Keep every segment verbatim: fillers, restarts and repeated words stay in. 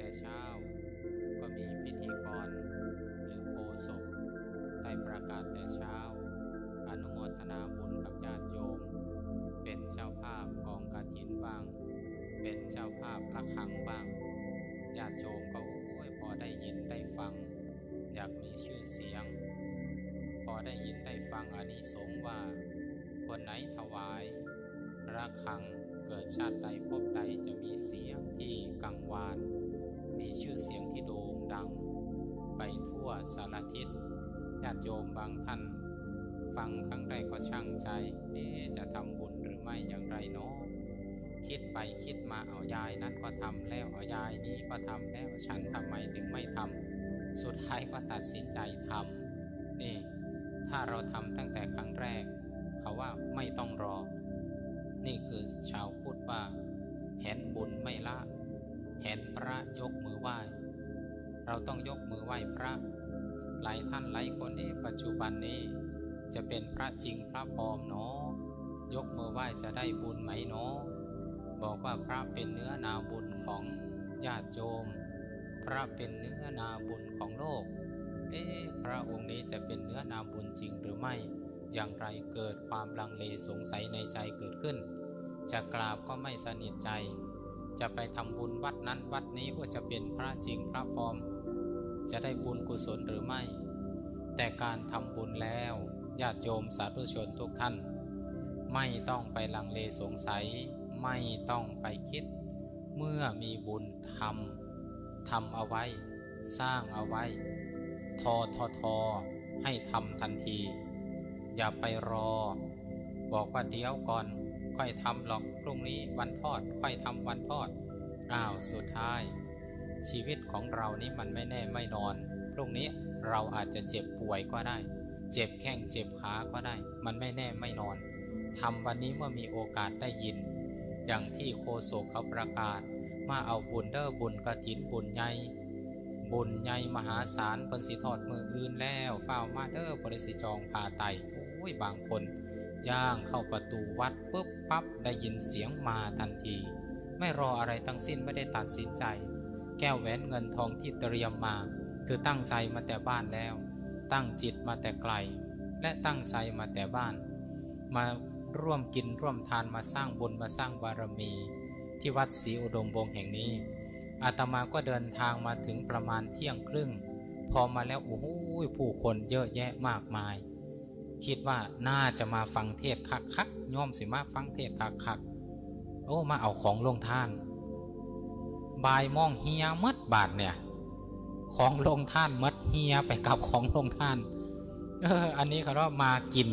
แต่เช้า ก็มีพิธีกรหรือโฆษกได้ประกาศแต่เช้า อนุโมทนาบุญกับญาติโยม เป็นเจ้าภาพกองกฐินบ้าง เป็นเจ้าภาพระฆังบ้าง ญาติโยมก็โอ้ยพอได้ยินได้ฟัง อยากมีชื่อเสียง พอได้ยินได้ฟังอานิสงส์ว่า คนไหนถวายระฆัง เกิดชาติใดภพใดจะมีเสียงที่กังวาน มีชื่อเสียงที่โด่งดัง ไปทั่วสารทิศ ญาติโยมบางท่าน ฟังครั้งแรกก็ชั่งใจ เอ๊ะ จะทำบุญหรือไม่อย่างไรเนาะ คิดไปคิดมา เอายายนั้นก็ทำแล้ว เอายายนี้ก็ทำแล้ว ฉันทำไมถึงไม่ทำ สุดท้ายก็ตัดสินใจทำ นี่ ถ้าเราทำตั้งแต่ครั้งแรก เขาว่าไม่ต้องรอ นี่คือชาวพุทธว่า เห็นบุญไม่ละ เห็นพระยกมือไหว้ เราต้องยกมือไหว้พระ หลายท่านหลายคน เอ๊ะ ปัจจุบันนี้จะเป็นพระจริงพระปลอมเนาะ ยกมือไหว้จะได้บุญไหมเนาะ บอกว่าพระเป็นเนื้อนาบุญของญาติโยม พระเป็นเนื้อนาบุญของโลก เอ๊ะ พระองค์นี้จะเป็นเนื้อนาบุญจริงหรือไม่ อย่างไร เกิดความลังเลสงสัยในใจเกิดขึ้น จะกราบก็ไม่สนิทใจ จะไปทำบุญวัดนั้นวัดนี้ ว่าจะเป็นพระจริงพระปลอม จะได้บุญกุศลหรือไม่ แต่การทำบุญแล้ว ญาติโยมสาธุชนทุกท่าน ไม่ต้องไปลังเลสงสัย ไม่ต้องไปคิด เมื่อมีบุญทำ ทำเอาไว้ สร้างเอาไว้ ทอทอทอ ให้ทำทันที อย่าไปรอ บอกว่าเดี๋ยวก่อน ค่อยทำหรอก พรุ่งนี้วันทอด ค่อยทำวันทอด อ้าว สุดท้าย ชีวิตของเรานี้มันไม่แน่ไม่นอน พรุ่งนี้เราอาจจะเจ็บป่วยก็ได้ เจ็บแข้งเจ็บขาก็ได้ มันไม่แน่ไม่นอน ทำวันนี้เมื่อมีโอกาสได้ยิน อย่างที่โฆษกเขาประกาศ มาเอาบุญเด้อ บุญกฐินบุญใหญ่ บุญใหญ่มหาศาล เพิ่นสิทอดมื้ออื่นแล้ว ฟ้าวมาเด้อ ผู้ใดสิจองผ้าไตร โอ้ย บางคนย่างเข้าประตูวัดปุ๊บปั๊บ ได้ยินเสียงมาทันที ไม่รออะไรทั้งสิ้น ไม่ได้ตัดสินใจ แก้วแหวนเงินทองที่เตรียมมา คือตั้งใจมาแต่บ้านแล้ว ตั้งจิตมาแต่ไกล และตั้งใจมาแต่บ้าน มาร่วมกินร่วมทาน มาสร้างบุญ มาสร้างบารมี ที่วัดศรีอุดมวงศ์แห่งนี้ อาตมาก็เดินทางมาถึงประมาณเที่ยงครึ่ง พอมาแล้ว โอ้โห ผู้คนเยอะแยะมากมาย คิดว่าน่าจะมาฟังเทศน์คักๆ โยมสิมาฟังเทศน์คักๆ โอ้ มาเอาของลงทาน บ่ายโมงเหียหมดบาดเนี่ย ของลงทานหมด เหียไปกับของลงทาน เออ อันนี้เขาเรียกว่ามากิน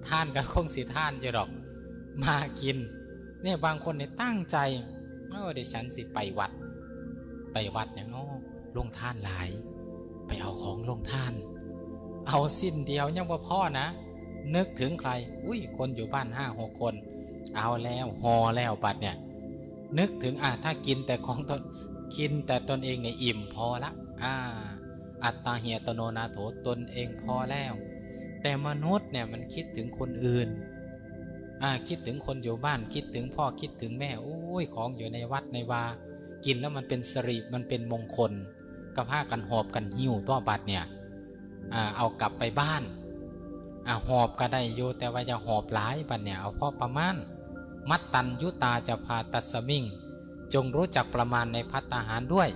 ทานก็คงสิทานอยู่ดอก มากิน เนี่ย บางคนเนี่ยตั้งใจ เออ เดี๋ยวฉันสิไปวัด ไปวัดเนี่ย โอ้ ลงทานหลาย ไปเอาของลงทาน เอาสิ้นเดียวยังบ่พอนะ นึกถึงใคร อุ้ย คนอยู่บ้านห้าหกคน เอาแล้ว ห่อแล้วบัดเนี่ย นึกถึง อ่ะ ถ้ากินแต่ของตน กินแต่ตนเองเนี่ยอิ่มพอละ อ่า อัตตาหิอัตโนนาโถ ตนเองพอแล้ว แต่มนุษย์เนี่ยมันคิดถึงคนอื่น อ่า คิดถึงคนอยู่บ้าน คิดถึงพ่อ คิดถึงแม่ โอ้ย ของอยู่ในวัดในวา กินแล้วมันเป็นสิริ มันเป็นมงคล ก็พากันหอบกันหิ้วตัวบัดเนี่ย อ่า เอากลับไปบ้าน อ่า หอบก็ได้อยู่ แต่ว่าอย่าหอบหลายบัดเนี่ย เอาพอประมาณ มัตตัญญุตาจะพาตัสมิง จงรู้จักประมาณในภัตตาหารด้วย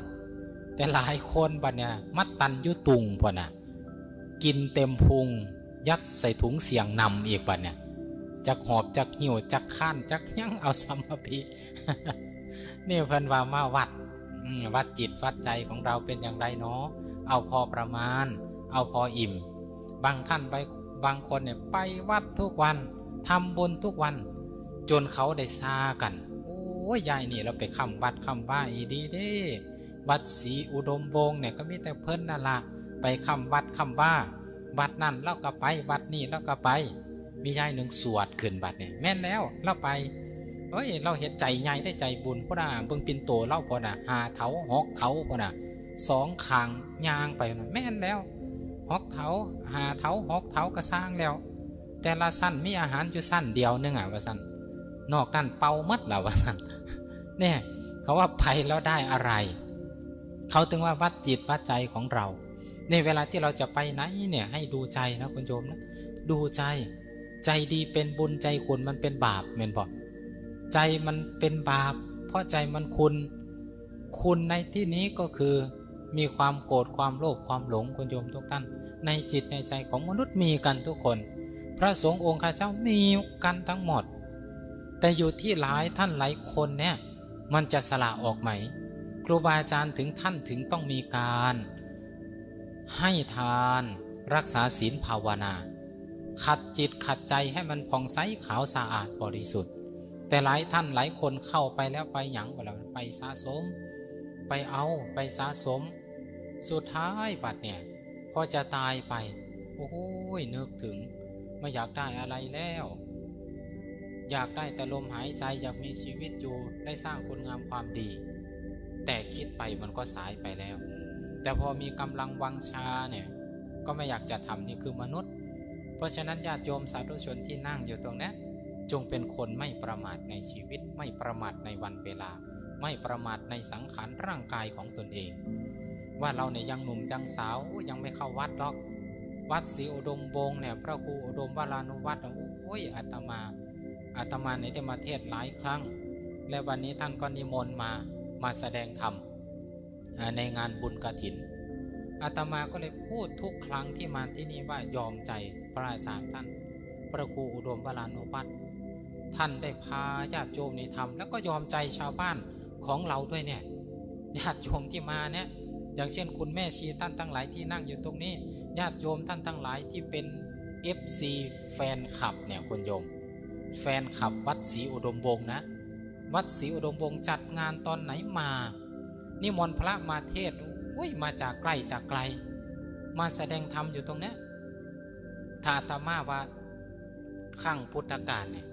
แต่หลายคนบัดเนี่ย มัตตัญญุตุงพุ้นน่ะ กินเต็มพุง ยัดใส่ถุงเสี่ยงนำอีกบัดเนี่ย จักหอบจักหิ้วจักค้านจักหยัง เอาสัมมาภิ นี่เพิ่นว่ามาวัด อืม วัดจิตวัดใจของเราเป็นอย่างไรเนาะ เอาพอประมาณ เอาพออิ่ม บางท่านไป บางคนเนี่ยไปวัดทุกวัน ทำบุญทุกวัน จนเขาได้ซากัน โอ้ย ยายนี่เราไปค้ำวัดค้ำวาอีดีเด้ วัดศรีอุดมวงศ์เนี่ยก็มีแต่เพิ่นนั่นละ ไปค้ำวัดค้ำวา วัดนั่นเราก็ไป วัดนี่เราก็ไป มียายหนึ่งสวดขึ้นบัดเนี่ย แม่นแล้ว เราไป เฮ้ย เราเฮ็ดใจใหญ่ได้ใจบุญพุ้นน่ะ เบิ่งปิ่นโตเราพุ้นน่ะ ห้าเถา หกเถาพุ้นน่ะ สองข้างย่างไปพุ้นน่ะ แม่นแล้ว หกเถา ห้าเถา หกเถาก็ซ่างแล้ว แต่ละชั้นมีอาหารอยู่ชั้นเดียวหนึ่งอะ ว่าซั่น นอกนั้นเป่าหมดแล้ว ว่าซั่น เนี่ย เขาว่าไปแล้วได้อะไร เขาถึงว่าวัดจิตวัดใจของเรา ในเวลาที่เราจะไปไหนเนี่ย ให้ดูใจนะคุณโยมนะ ดูใจ ใจดีเป็นบุญ ใจขุ่นมันเป็นบาป แม่นบ่ ใจมันเป็นบาป เพราะใจมันขุ่น ขุ่นในที่นี้ก็คือ มีความโกรธ ความโลภ ความหลง คุณโยมทุกท่าน ในจิตในใจของมนุษย์มีกันทุกคน พระสงฆ์องค์ข้าเจ้ามีกันทั้งหมด แต่อยู่ที่หลายท่านหลายคนเนี่ย มันจะสละออกไหม ครูบาอาจารย์ถึงท่านถึงต้องมีการ ให้ทาน รักษาศีล ภาวนา ขัดจิตขัดใจให้มันผ่องใสขาวสะอาดบริสุทธิ์ แต่หลายท่านหลายคนเข้าไปแล้วไปหยังบ่ล่ะ ไปสะสม ไปเอา ไปสะสม สุดท้ายบัดเนี่ย พอจะตายไป โอ้ย นึกถึง ไม่อยากได้อะไรแล้ว อยากได้แต่ลมหายใจ อยากมีชีวิตอยู่ ได้สร้างคุณงามความดี แต่คิดไปมันก็สายไปแล้ว แต่พอมีกำลังวังชาเนี่ย ก็ไม่อยากจะทำ นี่คือมนุษย์ เพราะฉะนั้นญาติโยมสาธุชนที่นั่งอยู่ตรงนี้ จงเป็นคนไม่ประมาทในชีวิต ไม่ประมาทในวันเวลา ไม่ประมาทในสังขารร่างกายของตนเอง ว่าเราเนี่ยยังหนุ่มยังสาว ยังไม่เข้าวัดหรอก วัดศรีอุดมวงศ์เนี่ย พระครูอุดมวรานุวัฒน์ โอ้ย อาตมา อาตมาเนี่ยได้มาเทศน์หลายครั้ง และวันนี้ท่านก็นิมนต์มา มาแสดงธรรม อ่า ในงานบุญกฐิน อาตมาก็เลยพูดทุกครั้งที่มาที่นี่ว่ายอมใจพระอาจารย์ท่าน พระครูอุดมวรานุวัฒน์ ท่านได้พาญาติโยมในธรรม แล้วก็ยอมใจชาวบ้านของเราด้วยเนี่ย ญาติโยมที่มาเนี่ย อย่างเช่นคุณแม่ชีท่านทั้งหลายที่นั่งอยู่ตรงนี้ ญาติโยมท่านทั้งหลายที่เป็น เอฟซี แฟนคลับเนี่ยคุณโยม แฟนคลับวัดศรีอุดมวงศ์นะ วัดศรีอุดมวงศ์จัดงานตอนไหนมา นิมนต์พระมาเทศน์ โอ้ย มาจากใกล้จากไกล มาแสดงธรรมอยู่ตรงเนี้ย ถ้าอาตมาว่าครั้งพุทธกาลเนี่ย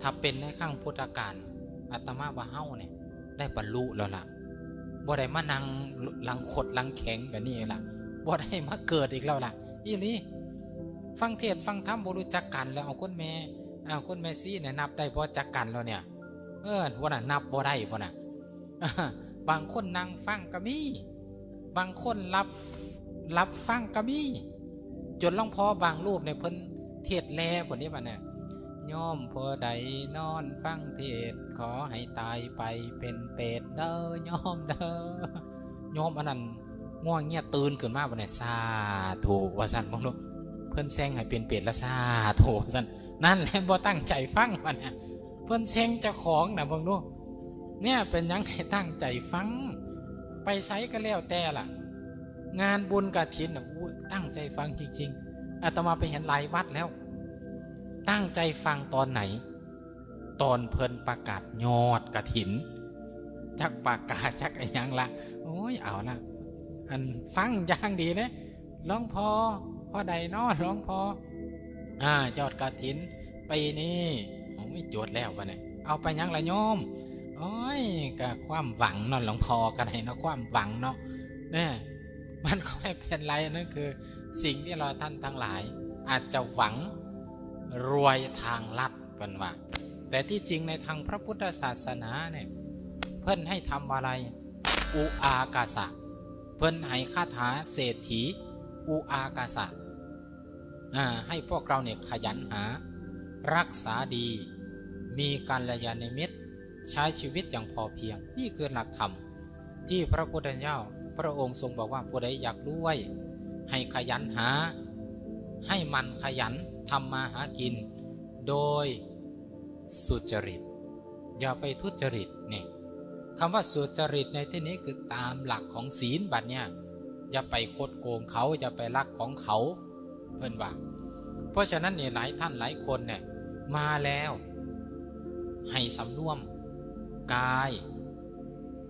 ถ้าเป็นในครั้งพุทธกาล อาตมาว่าเฮาเนี่ย ได้บรรลุแล้วล่ะ บ่ได้มานั่งหลังขดหลังแข็งแบบนี้ล่ะ บ่ได้มาเกิดอีกแล้วล่ะ อีหลี ฟังเทศน์ฟังธรรมบ่รู้จักกันแล้ว เอาคุณแม่ เอาคุณแม่ชีเนี่ยนับได้บ่จักกันแล้วเนี่ย เออ ว่าน่ะ นับบ่ได้บ่น่ะ บางคนนั่งฟังก็มี บางคนหลับ หลับฟังก็มี จนหลวงพ่อบางรูปเนี่ยเพิ่นเทศน์แลผลนี้บัดเนี่ย โยมผู้ใดนอนฟังเทศน์ ขอให้ตายไปเป็นเปรตเด้อโยมเด้อ โยมอันนั้นง่วงเงียตื่นขึ้นมาบัดเนี่ย สาธุ ว่าซั่น เบิ่งดู เพิ่นแซงให้เป็นเปรตละ สาธุ ว่าซั่น นั่นแหละบ่ตั้งใจฟังบัดเนี่ย เพิ่นแซงเจ้าของน่ะ เบิ่งดู เนี่ยเป็นหยังให้ตั้งใจฟัง ไปไสก็แล้วแต่ล่ะ งานบุญกฐินน่ะ อู้ ตั้งใจฟังจริงๆ อาตมาไปเห็นหลายวัดแล้ว ตั้งใจฟังตอนไหน ตอนเพิ่นประกาศยอดกฐิน จักประกาศจักอะหยังละ โอ้ย เอาละ อันฟังอย่างดีเด้ หลวงพ่อ พ่อใดน้อหลวงพ่อ อ่า ยอดกฐินปีนี้ โอ้ย จดแล้วบัดนี้ เอาไปหยังละโยม โอ้ย ก็ความหวังเนาะ หลวงพ่อก็ได้เนาะ ความหวังเนาะ เนี่ย มันก็ไม่เป็นไร นั่นคือสิ่งที่เราท่านทั้งหลาย อาจจะหวังรวยทางลัด เพิ่นว่า แต่ที่จริงในทางพระพุทธศาสนาเนี่ย เพิ่นให้ทำอะไร อุอากาสะ เพิ่นให้คาถาเศรษฐี อุอากาสะ อ่า ให้พวกเราเนี่ยขยันหา รักษาดี มีกัลยาณมิตร ใช้ชีวิตอย่างพอเพียง นี่คือหลักธรรม ที่พระพุทธเจ้าพระองค์ทรงบอกว่า ผู้ใดอยากรวย ให้ขยันหา ให้หมั่นขยันทำมาหากิน โดยสุจริต อย่าไปทุจริต นี่ คำว่าสุจริตในที่นี้คือตามหลักของศีลบัดเนี่ย อย่าไปคดโกงเขา อย่าไปลักของเขา เพิ่นว่า เพราะฉะนั้นเนี่ย หลายท่านหลายคนเนี่ย มาแล้ว ให้สำรวม กาย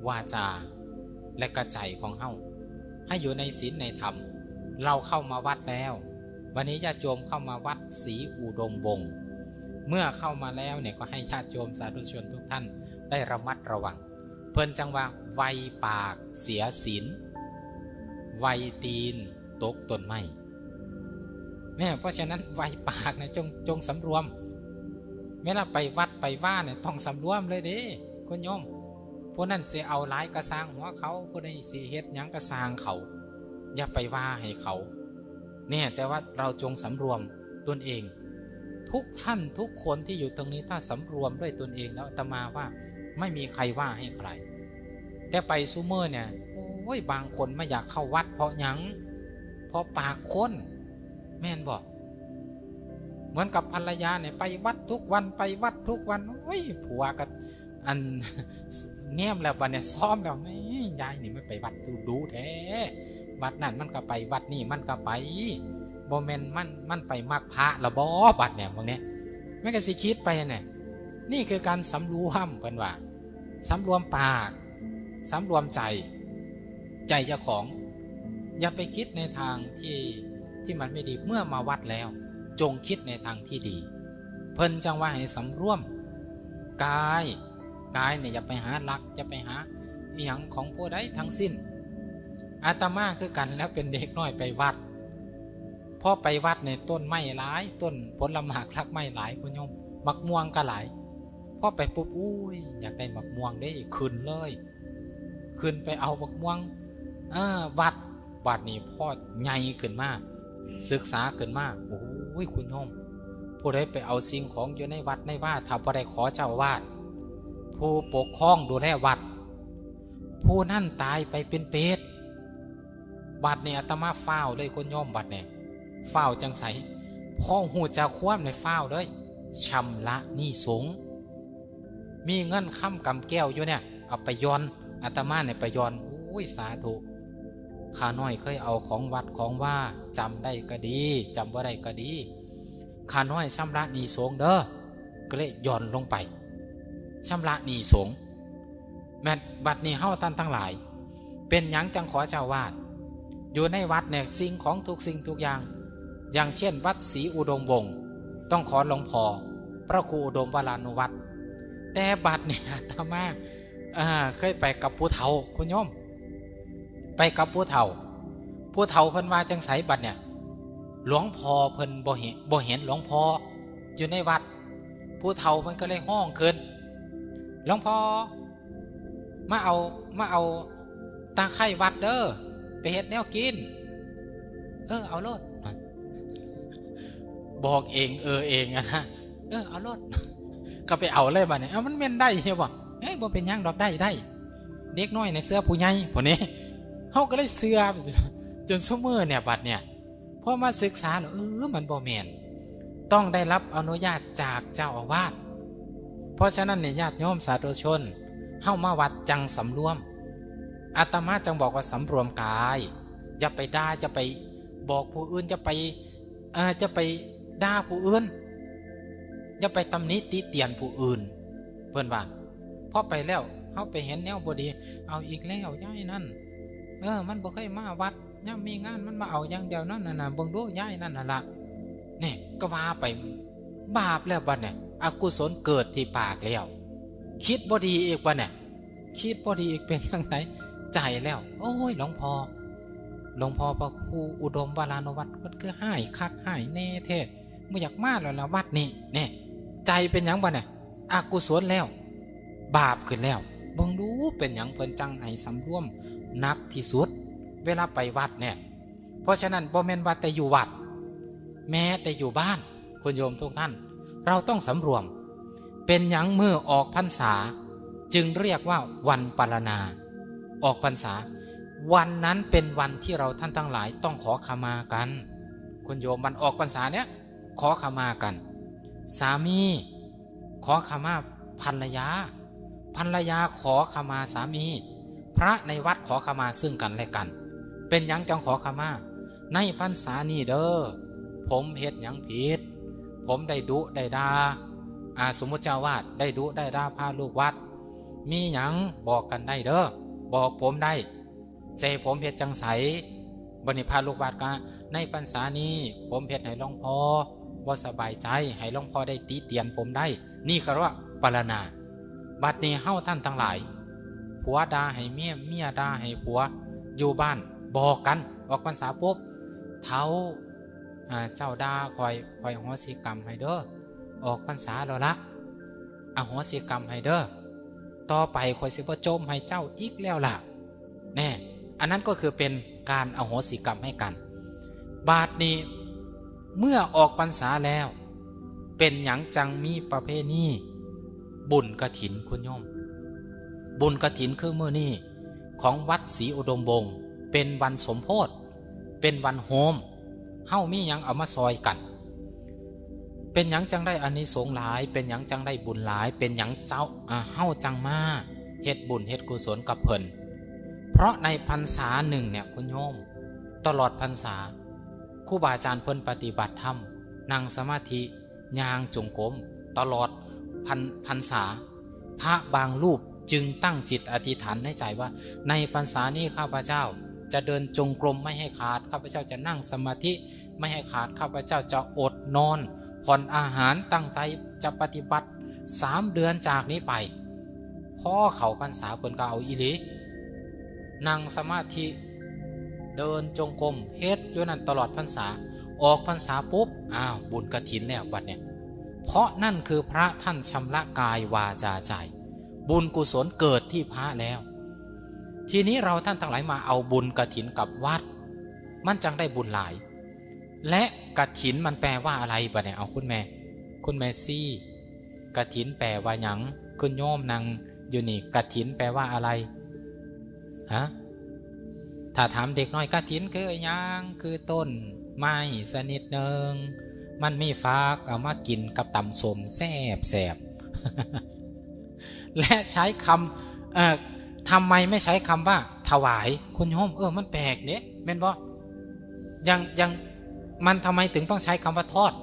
วาจา และกะใจของเฮา ให้อยู่ในศีลในธรรม เราเข้ามาวัดแล้ว วันนี้ญาติโยมเข้ามาวัดศรีอุดมวงศ์ เมื่อเข้ามาแล้วเนี่ย ก็ให้ญาติโยมสาธุชนทุกท่านได้ระมัดระวัง เพิ่นจั่งว่า ไวปากเสียศีล ไวตีนตกต้นไม้ เนี่ย เพราะฉะนั้นไวปากเนี่ย จง จงสำรวม เวลาไปวัดไปวาเนี่ย ต้องสำรวมเลยเด้ คุณโยม ผู้นั้นสิเอาหลายกะซ่างหัวเขา ผู้นี้สิเฮ็ดหยังกะซ่างเขา อย่าไปว่าให้เขา เนี่ย แต่ว่าเราจงสำรวมตนเอง ทุกท่านทุกคนที่อยู่ตรงนี้ ถ้าสำรวมด้วยตนเองแล้ว อาตมาว่าไม่มีใครว่าให้ใคร แต่ไปซุมื้อเนี่ย โอ้ย บางคนไม่อยากเข้าวัดเพราะหยัง เพราะปากคน แม่นบ่ เหมือนกับภรรยาเนี่ย ไปวัดทุกวัน ไปวัดทุกวัน โอ้ย ผัวก็ อัน แนมแล้วบัดเนี่ย ซ้อมแล้ว แหม ยายนี่มันไปวัดดูดูแท้ วัดนั่นมันก็ไป วัดนี่มันก็ไป บ่แม่นมัน มันไปมักพระละบ่ บัดเนี่ย พวกเนี้ย มันก็สิคิดไปเนี่ย นี่คือการสำรวม เพิ่นว่า สำรวมปาก สำรวมใจ ใจเจ้าของ อย่าไปคิดในทางที่ ที่มันไม่ดี เมื่อมาวัดแล้ว จงคิดในทางที่ดี เพิ่นจังว่าให้สำรวม กาย กายเนี่ยอย่าไปหาลัก อย่าไปหาอิหยังของผู้ใดทั้งสิ้น อาตมาคือกันแล้ว เป็นเด็กน้อยไปวัด พอไปวัดเนี่ย ต้นไม้หลาย ต้นผลหมากรากไม้หลาย คุณโยม หมากม่วงก็หลาย พอไปปุ๊บ อุ้ย อยากได้หมากม่วงเด้ ขึ้นเลย ขึ้นไปเอาหมากม่วง เออ วัด บัดนี้พอใหญ่ขึ้นมา ศึกษาขึ้นมา โอ้ย คุณโยม ผู้ใดไปเอาสิ่งของอยู่ในวัดในวา ถ้าบ่ได้ขอเจ้าอาวาส ผู้ปกครองดูแลวัด ผู้นั้นตายไปเป็นเปรต บัดนี้อาตมาฟ้าวเลย คุณโยม บัดนี้ฟ้าวจังใส พอฮู้จักความในฟ้าวเลย ชำระหนี้สงฆ์ มีเงินคำกำแก้วอยู่เนี่ย เอาไปหย่อน อาตมาเนี่ยไปหย่อน โอ้ย สาธุ ข้าน้อยเคยเอาของวัดของวา จำได้ก็ดี จำบ่ได้ก็ดี ข้าน้อยชำระหนี้สงฆ์เด้อ ก็เลยหย่อนลงไป ชำระหนี้สงฆ์ แม่น บัดนี้เฮาท่านทั้งหลาย เป็นหยังจังขอเจ้าอาวาส อยู่ในวัดเนี่ย สิ่งของทุกสิ่งทุกอย่าง อย่างเช่น วัดศรีอุดมวงศ์ ต้องขอหลวงพ่อพระครูอุดมวรานุวัฒน์ แต่บัดนี้อาตมา อ่า เคยไปกับผู้เฒ่า คุณโยม ไปกับผู้เฒ่า ผู้เฒ่าเพิ่นว่าจังใสบัดเนี่ย หลวงพ่อเพิ่นบ่เห็น บ่เห็นหลวงพ่ออยู่ในวัด ผู้เฒ่าเพิ่นก็เลยฮ้องขึ้น หลวงพ่อ มาเอา มาเอาตะไคร้วัดเด้อ ไปเฮ็ดแนวกิน เออ เอาโลด บอกเอง เออเองอะนะ เออ เอาโลด ก็ไปเอาเลยบัดนี้ เอ้า มันแม่นได้ใช่บ่ เอ้ย บ่เป็นหยังดอก ได้ ได้ เด็กน้อยในเสื้อผู้ใหญ่พวกนี้ เฮาก็เลยเชื่อ จนซุมื้อเนี่ย บัดเนี่ย พอมาศึกษาแล้ว เออ มันบ่แม่น ต้องได้รับอนุญาตจากเจ้าอาวาส เพราะฉะนั้นเนี่ย ญาติโยมสาธุชน เฮามาวัดจังสำรวม อาตมาจังบอกว่าสำรวมกาย อย่าไปด่า อย่าไปบอกผู้อื่น อย่าไป เอ่อ อย่าไปด่าผู้อื่น อย่าไปตำหนิติเตียนผู้อื่น เพิ่นว่า พอไปแล้ว เฮาไปเห็นแนวบ่ดี เอาอีกแล้ว ยายนั่น เออ มันบ่เคยมาวัด ยามมีงานมันมาเอาอย่างเดียวนั่นน่ะนะ เบิ่งดูยายนั่นน่ะละ นี่ก็ว่าไป บาปแล้วบัดเนี่ย อกุศลเกิดที่ปากแล้ว คิดบ่ดีอีกบัดเนี่ย คิดบ่ดีอีกเป็นจังได ใจแล้ว โอ้ย หลวงพ่อ หลวงพ่อพระครูอุดมวรานุวัฒน์ เพิ่นคือฮ้ายคักฮ้ายแน่แท้ บ่อยากมาแล้วล่ะวัดนี้ แน่ ใจเป็นหยังบัดเนี่ย อกุศลแล้ว บาปขึ้นแล้ว เบิ่งดูเป็นหยังเพิ่นจังให้สำรวมหนักที่สุด เวลาไปวัดเนี่ย เพราะฉะนั้นบ่แม่นว่าแต่อยู่วัด แม้แต่อยู่บ้าน คุณโยมทุกท่าน เราต้องสำรวม เป็นหยังมื้อออกพรรษา จึงเรียกว่าวันปารณา ออกพรรษา วันนั้นเป็นวันที่เราท่านทั้งหลายต้องขอขมากัน คุณโยม วันออกพรรษาเนี่ย ขอขมากัน สามีขอขมาภรรยา ภรรยาขอขมาสามี พระในวัดขอขมาซึ่งกันและกัน เป็นหยังจังขอขมา ในพรรษานี้เด้อ ผมเฮ็ดหยังผิด ผมได้ดุได้ด่า อ่า สมมุติเจ้าอาวาสได้ดุได้ด่าพระลูกวัด มีหยังบอกกันได้เด้อ บอกผมได้ สิให้ผมเฮ็ดจังใส บัดนี้พระลูกวัดก็ ในพรรษานี้ผมเฮ็ดให้หลวงพ่อบ่สบายใจ ให้หลวงพ่อได้ติเตียนผมได้ นี่เขาเรียกว่าปารณา บัดนี้เฮาท่านทั้งหลาย ผัวด่าให้เมีย เมียด่าให้ผัว อยู่บ้านบอกกัน ออกพรรษาปุ๊บ เฒ่า อ่า เจ้าด่าข้อย ข้อยอโหสิกรรมให้เด้อ ออกพรรษาแล้วละ อโหสิกรรมให้เด้อ ต่อไปข้อยสิบ่จ่มให้เจ้าอีกแล้วล่ะ แน่ อันนั้นก็คือเป็นการอโหสิกรรมให้กัน บาดนี้ เมื่อออกพรรษาแล้ว เป็นหยังจังมีประเพณีบุญกฐินคุณโยม บุญกฐินคือมื้อนี้ของวัดศรีอุดมวงศ์ เป็นวันสมโภช เป็นวันโฮม เฮามีหยังเอามาซอยกัน เป็นหยังจังได้อานิสงส์หลาย เป็นหยังจังได้บุญหลาย เป็นหยังเจ้า อ่า เฮาจังมาเฮ็ดบุญเฮ็ดกุศลกับเพิ่น เพราะในพรรษาหนึ่งเนี่ยคุณโยม ตลอดพรรษา ครูบาอาจารย์เพิ่นปฏิบัติธรรม นั่งสมาธิ ย่างจงกรม ตลอดพรร- พรรษา พระบางรูปจึงตั้งจิตอธิษฐานในใจว่า ในพรรษานี้ข้าพเจ้าจะเดินจงกรมไม่ให้ขาด ข้าพเจ้าจะนั่งสมาธิไม่ให้ขาด ข้าพเจ้าจะอดนอน ผ่อนอาหาร ตั้งใจจะปฏิบัติสามเดือนจากนี้ไป พอเข้าพรรษาเพิ่นก็เอาอีหลี นั่งสมาธิ เดินจงกรม เฮ็ดอยู่นั่นตลอดพรรษา ออกพรรษาปุ๊บ อ้าว บุญกฐินแล้วบัดเนี่ย เพราะนั่นคือพระท่านชำระกายวาจาใจ บุญกุศลเกิดที่พระแล้ว ทีนี้เราท่านทั้งหลายมาเอาบุญกฐินกับวัด มันจังได้บุญหลาย และกฐินมันแปลว่าอะไรบัดเนี่ย เอาคุณแม่ คุณแม่ซี่ กฐินแปลว่าหยัง คุณโยมนั่งอยู่นี่ กฐินแปลว่าอะไร ฮะ ถ้าถามเด็กน้อย กฐินคือหยัง คือต้นไม้ชนิดหนึ่ง มันมีฝัก เอามากินกับตำส้มแซ่บๆ และใช้คำ เอ่อ ทำไมไม่ใช้คำว่าถวาย คุณโยม เออ มันแปลกเด้ แม่นบ่ ยัง ยัง มันทำไมถึงต้องใช้คำว่าทอด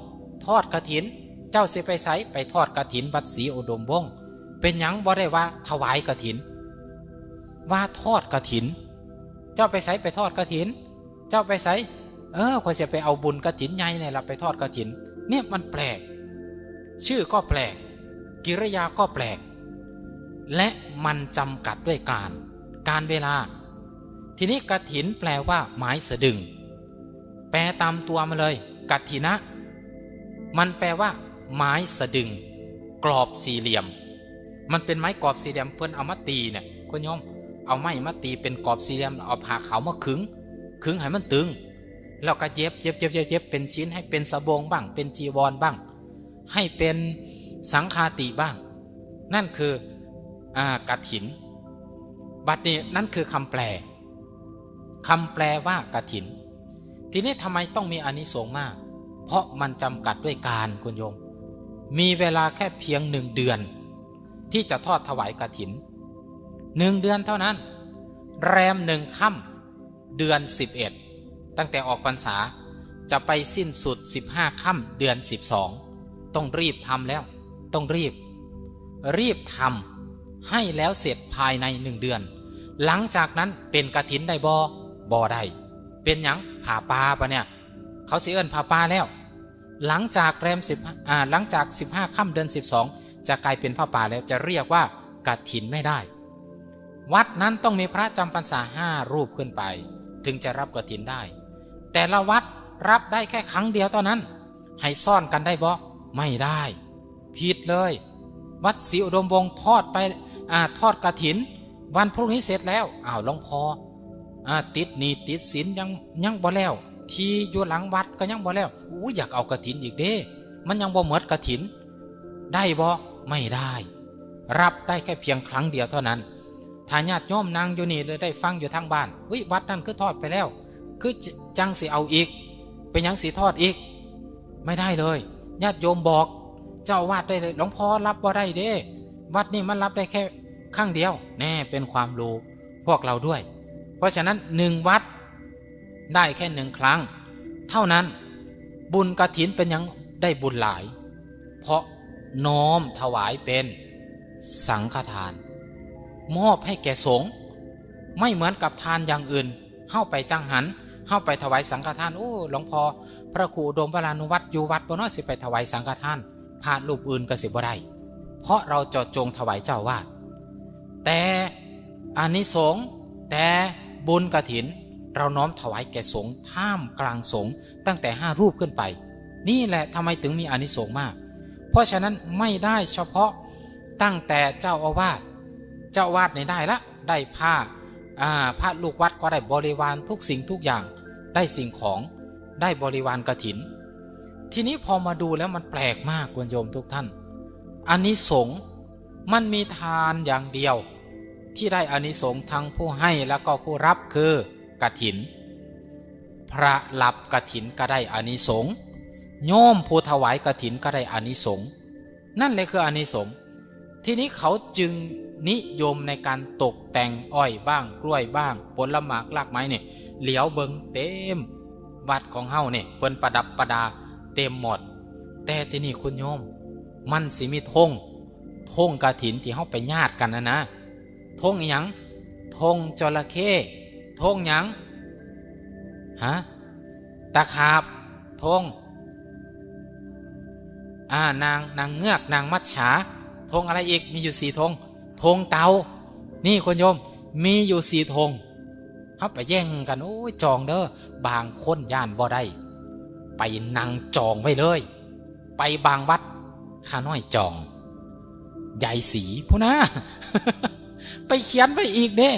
ทอดกฐิน เจ้าสิไปไส ไปทอดกฐินวัดศรีอุดมวงศ์ เป็นหยังบ่ได้ว่าถวายกฐิน ว่าทอดกฐิน เจ้าไปไส ไปทอดกฐิน เจ้าไปไส เออ ข้อยสิไปเอาบุญกฐินใหญ่นี่ล่ะ ไปทอดกฐิน เนี่ยมันแปลก ชื่อก็แปลก กิริยาก็แปลก และมันจำกัดด้วยกาล กาลเวลา ทีนี้กฐินแปลว่าไม้สะดึง แปลตามตัวมาเลย กฐินะ มันแปลว่าไม้สะดึง กรอบสี่เหลี่ยม มันเป็นไม้กรอบสี่เหลี่ยม เพิ่นเอามาตีเนี่ย คุณโยม เอาไม้มาตีเป็นกรอบสี่เหลี่ยม เอาผ้าขาวมาขึง ขึงให้มันตึง แล้วก็เย็บ เย็บ เย็บ เย็บ เย็บ เป็นชิ้น ให้เป็นสบงบ้าง เป็นจีวรบ้าง ให้เป็นสังฆาติบ้าง นั่นคือ อ่า กฐิน บัดนี้นั่นคือคำแปล คำแปลว่ากฐิน ทีนี้ทำไมต้องมีอานิสงส์มาก เพราะมันจำกัดด้วยกาล คุณโยม มีเวลาแค่เพียงหนึ่งเดือน ที่จะทอดถวายกฐิน หนึ่งเดือนเท่านั้น แรมหนึ่งค่ำ เดือนสิบเอ็ด ตั้งแต่ออกพรรษา จะไปสิ้นสุดสิบห้าค่ำ เดือนสิบสอง ต้องรีบทำแล้ว ต้องรีบ รีบทำให้แล้วเสร็จภายในหนึ่งเดือน หลังจากนั้นเป็นกฐินได้บ่ บ่ได้ เป็นหยัง ผ้าป่าปะเนี่ย เขาสิเอิ้นผ้าป่าแล้ว หลังจากแรมสิบ อ่า หลังจากสิบห้าค่ำเดือนสิบสอง จะกลายเป็นผ้าป่าแล้ว จะเรียกว่ากฐินไม่ได้ วัดนั้นต้องมีพระจำพรรษาห้ารูปขึ้นไป ถึงจะรับกฐินได้ แต่ละวัดรับได้แค่ครั้งเดียวเท่านั้น ให้ซ้อนกันได้บ่ ไม่ได้ ผิดเลย วัดศรีอุดมวงศ์ทอดไป อ่า ทอดกฐิน วันพรุ่งนี้เสร็จแล้ว อ้าว หลวงพ่อ อ่า ติดหนี้ติดสินยัง ยังบ่แล้ว ที่อยู่หลังวัดก็ยังบ่แล้ว อู้ อยากเอากฐินอีกเด้ มันยังบ่หมดกฐิน ได้บ่ ไม่ได้ รับได้แค่เพียงครั้งเดียวเท่านั้น ถ้าญาติโยมนั่งอยู่นี่ ได้ฟังอยู่ทางบ้าน อุ๊ย วัดนั่นคือทอดไปแล้ว คือจังสิเอาอีก เป็นหยังสิทอดอีก ไม่ได้เลย ญาติโยมบอกเจ้าอาวาสได้เลย หลวงพ่อรับบ่ได้เด้ วัดนี่มันรับได้แค่ครั้งเดียว แน่ เป็นความรู้พวกเราด้วย เพราะฉะนั้นหนึ่งวัดได้แค่หนึ่งครั้ง เท่านั้น บุญกฐินเป็นหยังได้บุญหลาย เพราะน้อมถวายเป็นสังฆทาน มอบให้แก่สงฆ์ ไม่เหมือนกับทานอย่างอื่น เฮาไปจังหัน เฮาไปถวายสังฆทาน โอ้ หลวงพ่อพระครูอุดมวรานุวัฒน์อยู่วัดบ่เนาะ สิไปถวายสังฆทาน พระรูปอื่นก็สิบ่ได้ เพราะเราเจาะจงถวายเจ้าอาวาส แต่อานิสงส์ แต่บุญกฐิน เราน้อมถวายแก่สงฆ์ ท่ามกลางสงฆ์ ตั้งแต่ห้ารูปขึ้นไป นี่แหละทำไมถึงมีอานิสงส์มาก เพราะฉะนั้นไม่ได้เฉพาะตั้งแต่เจ้าอาวาส เจ้าอาวาสเนี่ยได้ละ ได้ผ้า อ่า พระลูกวัดก็ได้บริวารทุกสิ่งทุกอย่าง ได้สิ่งของ ได้บริวารกฐิน ทีนี้พอมาดูแล้วมันแปลกมากคุณโยมทุกท่าน อานิสงส์มันมีทานอย่างเดียว ที่ได้อานิสงส์ทั้งผู้ให้แล้วก็ผู้รับคือกฐิน พระรับกฐินก็ได้อานิสงส์ โยมผู้ถวายกฐินก็ได้อานิสงส์ นั่นแหละคืออานิสงส์ ทีนี้เขาจึงนิยมในการตกแต่งอ้อยบ้างกล้วยบ้าง ผลหมากรากไม้เนี่ย เหลียวเบิ่งเต็มวัดของเฮาเนี่ย เพิ่นประดับประดาเต็มหมด แต่ทีนี้คุณโยม มันสิมีธง ธงกฐินที่เฮาไปญาติกันนะนะ ธงอิหยัง ธงจระเข้ ธงหยัง ฮะ ตะขาบ ธง อ่า นาง นางเงือก นางมัจฉา ธงอะไรอีก มีอยู่สี่ธง ธงเต่า นี่คุณโยม มีอยู่สี่ธง เฮาไปแย่งกัน โอ้ย จองเด้อ บางคนย่านบ่ได้ ไปนั่งจองไว้เลย ไปบางวัด ข้าน้อยจอง ยายศรีพุ้นนะ ไปเขียนไว้อีกเด้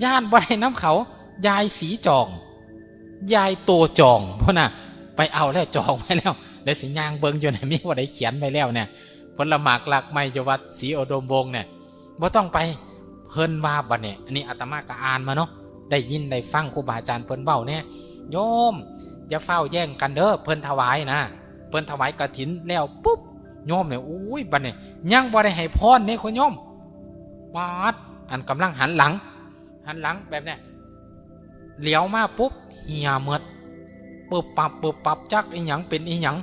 ย่านบ่ได้นำเขา ยายศรีจอง ยายโตจองพุ้นนะ ไปเอาแล้วจองไว้แล้ว เดี๋ยวสิย่างเบิ่งอยู่นะ มีผู้ใดเขียนไว้แล้วเนี่ย ผลหมากรากไม้อยู่วัดศรีอุดมวงศ์เนี่ย บ่ต้องไป เพิ่นว่าบัดเนี่ย อันนี้อาตมาก็อ่านมาเนาะ ได้ยินได้ฟังครูบาอาจารย์เพิ่นเว้าเนี่ย โยม อย่าฟ้าวแย่งกันเด้อ เพิ่นถวายนะ เพิ่นถวายกฐินแล้วปุ๊บ โยมเนี่ย อุ้ย บัดเนี่ย ยังบ่ได้ให้พรเนี่ยคุณโยม บาด อันกำลังหันหลัง หันหลังแบบเนี่ย เหลียวมาปุ๊บ เหี่ยหมด ปึบปับ ปึบปับ จักอีหยังเป็นอีหยัง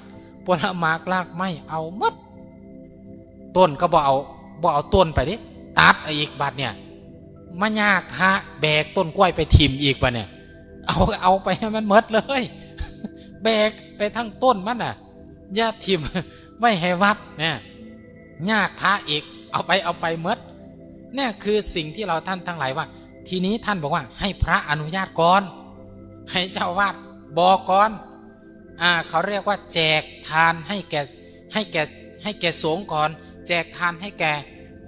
ผลหมากรากไม้เอาหมด ต้นก็บ่เอา บ่เอาต้นไปเด้ ตัดเอาอีกบัดเนี่ย มายากพระแบกต้นกล้วยไปถิ่มอีกบัดเนี่ย เอา เอาไปให้มันหมดเลย แบกไปทั้งต้นมันน่ะ อย่าถิ่มไว้ให้วัดเนี่ย ยากพระอีก เอาไป เอาไปหมด เนี่ยคือสิ่งที่เราท่านทั้งหลายว่า ทีนี้ท่านบอกว่าให้พระอนุญาตก่อน ให้เจ้าอาวาสบอกก่อน อ่า เขาเรียกว่าแจกทานให้แก่ ให้แก่ ให้แก่สงฆ์ก่อน แจกทานให้แก่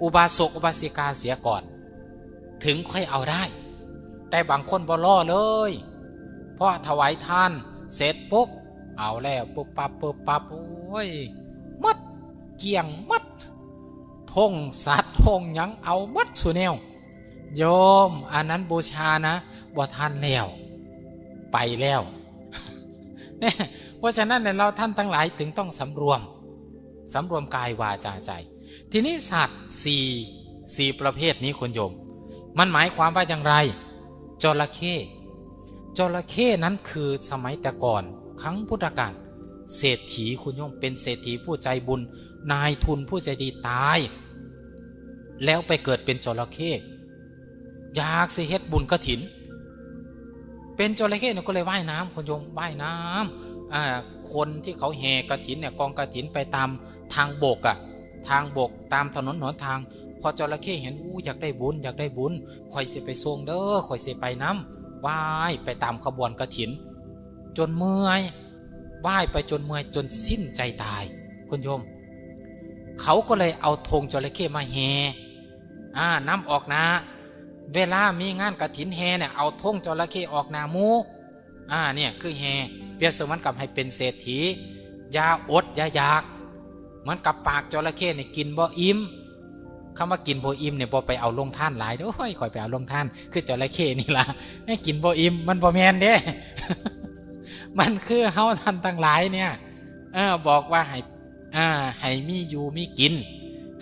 อุบาสกอุบาสิกาเสียก่อน ถึงค่อยเอาได้ แต่บางคนบ่รอเลย พอถวายทานเสร็จปุ๊บ เอาแล้ว ปุ๊บปับ ปุ๊บปับ โอ้ย หมด เกลี้ยงหมด ธงสัตว์ธงหยังเอาหมดซุแนว โยม อันนั้นบูชานะ บ่ทันแล้ว ไปแล้ว เนี่ย เพราะฉะนั้นเนี่ย เราท่านทั้งหลายถึงต้องสำรวม สำรวมกายวาจาใจ ทีนี้สัตว์สี่ สี่ประเภทนี้คุณโยม มันหมายความว่าอย่างไร จระเข้ จระเข้นั้นคือสมัยแต่ก่อน ครั้งพุทธกาล เศรษฐีคุณโยม เป็นเศรษฐีผู้ใจบุญ นายทุนผู้ใจดีตาย แล้วไปเกิดเป็นจระเข้ อยากสิเฮ็ดบุญกฐิน เป็นจระเข้เนี่ยก็เลยว่ายน้ำคุณโยม ว่ายน้ำ อ่า คนที่เขาแห่กฐินเนี่ย กองกฐินไปตามทางบกอะ ทางบก ตามถนนหนทาง พอจระเข้เห็น อู้ อยากได้บุญ อยากได้บุญ ข่อยสิไปส่งเด้อ ข่อยสิไปนำ ว่ายไปตามขบวนกฐิน จนเมื่อย ว่ายไปจนเมื่อย จนสิ้นใจตาย คุณโยม เขาก็เลยเอาธงจระเข้มาแห่ อ่า นำออกหน้า เวลามีงานกฐินแห่เนี่ย เอาธงจระเข้ออกหน้าหมู่ อ่า เนี่ยคือแห่ เปรียบเสมือนกับให้เป็นเศรษฐี อย่าอดอย่าอยาก เหมือนกับปากจระเข้เนี่ยกินบ่อิ่ม คำว่ากินบ่อิ่มเนี่ย บ่ไปเอาโรงทานหลายเด้อ โอ้ย ข่อยไปเอาโรงทาน คือจระเข้นี่ล่ะ ให้กินบ่อิ่ม มันบ่แม่นเด้ มันคือเฮาท่านทั้งหลายเนี่ย เออ บอกว่าให้ อ่า ให้มีอยู่มีกิน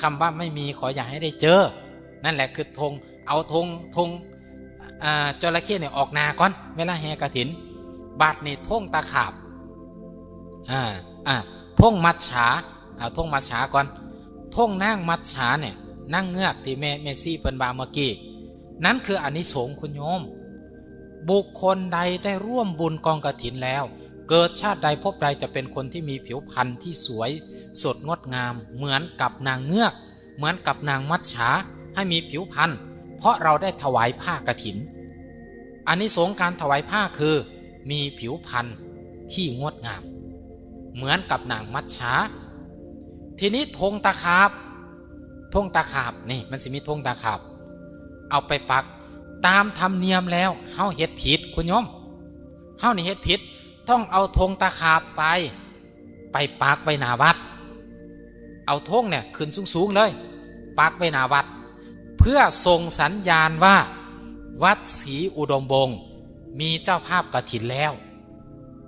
คำว่าไม่มีขออย่าให้ได้เจอ นั่นแหละคือธง เอาธง ธง อ่า จระเข้เนี่ยออกหน้าก่อน เวลาแห่กฐิน บาดนี่ธงตะขาบ อ่า อ่า ธงมัจฉา เอาธงมัจฉาก่อน ธงนางมัจฉาเนี่ย นางเงือกที่แม่ แม่ชีเพิ่นว่าเมื่อกี้ นั้นคืออานิสงส์คุณโยม บุคคลใดได้ร่วมบุญกองกฐินแล้ว เกิดชาติใดภพใดจะเป็นคนที่มีผิวพรรณที่สวยสดงดงาม เหมือนกับนางเงือก เหมือนกับนางมัจฉา ให้มีผิวพรรณ เพราะเราได้ถวายผ้ากฐิน อานิสงส์การถวายผ้าคือ มีผิวพรรณที่งดงาม เหมือนกับนางมัจฉา ทีนี้ธงตะขาบ ธงตะขาบนี่ มันสิมีธงตะขาบ เอาไปปัก ตามธรรมเนียมแล้ว เฮาเฮ็ดผิด คุณโยม เฮานี่เฮ็ดผิด ต้องเอาธงตะขาบไป ไปปักไว้หน้าวัด เอาธงเนี่ยขึ้นสูงๆเลย ปักไว้หน้าวัด เพื่อส่งสัญญาณว่า วัดศรีอุดมวงศ์มีเจ้าภาพกฐินแล้ว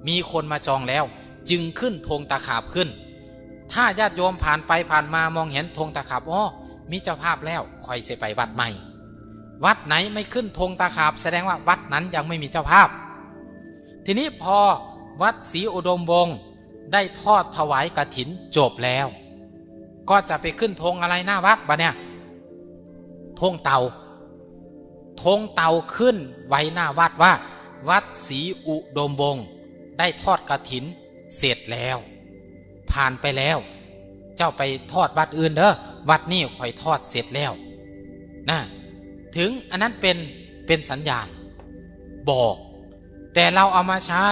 มีคนมาจองแล้ว จึงขึ้นธงตะขาบขึ้น ถ้าญาติโยมผ่านไปผ่านมามองเห็นธงตะขาบ อ๋อ มีเจ้าภาพแล้ว ค่อยสิไปวัดใหม่ วัดไหนไม่ขึ้นธงตะขาบ แสดงว่าวัดนั้นยังไม่มีเจ้าภาพ ทีนี้พอวัดศรีอุดมวงศ์ได้ทอดถวายกฐินจบแล้ว ก็จะไปขึ้นธงอะไรหน้าวัดบะเนี่ย ธงเต่า ธงเต่าขึ้นไว้หน้าวัดว่า วัดศรีอุดมวงศ์ได้ทอดกฐินเสร็จแล้ว ผ่านไปแล้ว เจ้าไปทอดวัดอื่นเด้อ วัดนี้ข่อยทอดเสร็จแล้ว นะ ถึงอันนั้นเป็น เป็นสัญญาณ บอก แต่เราเอามาใช้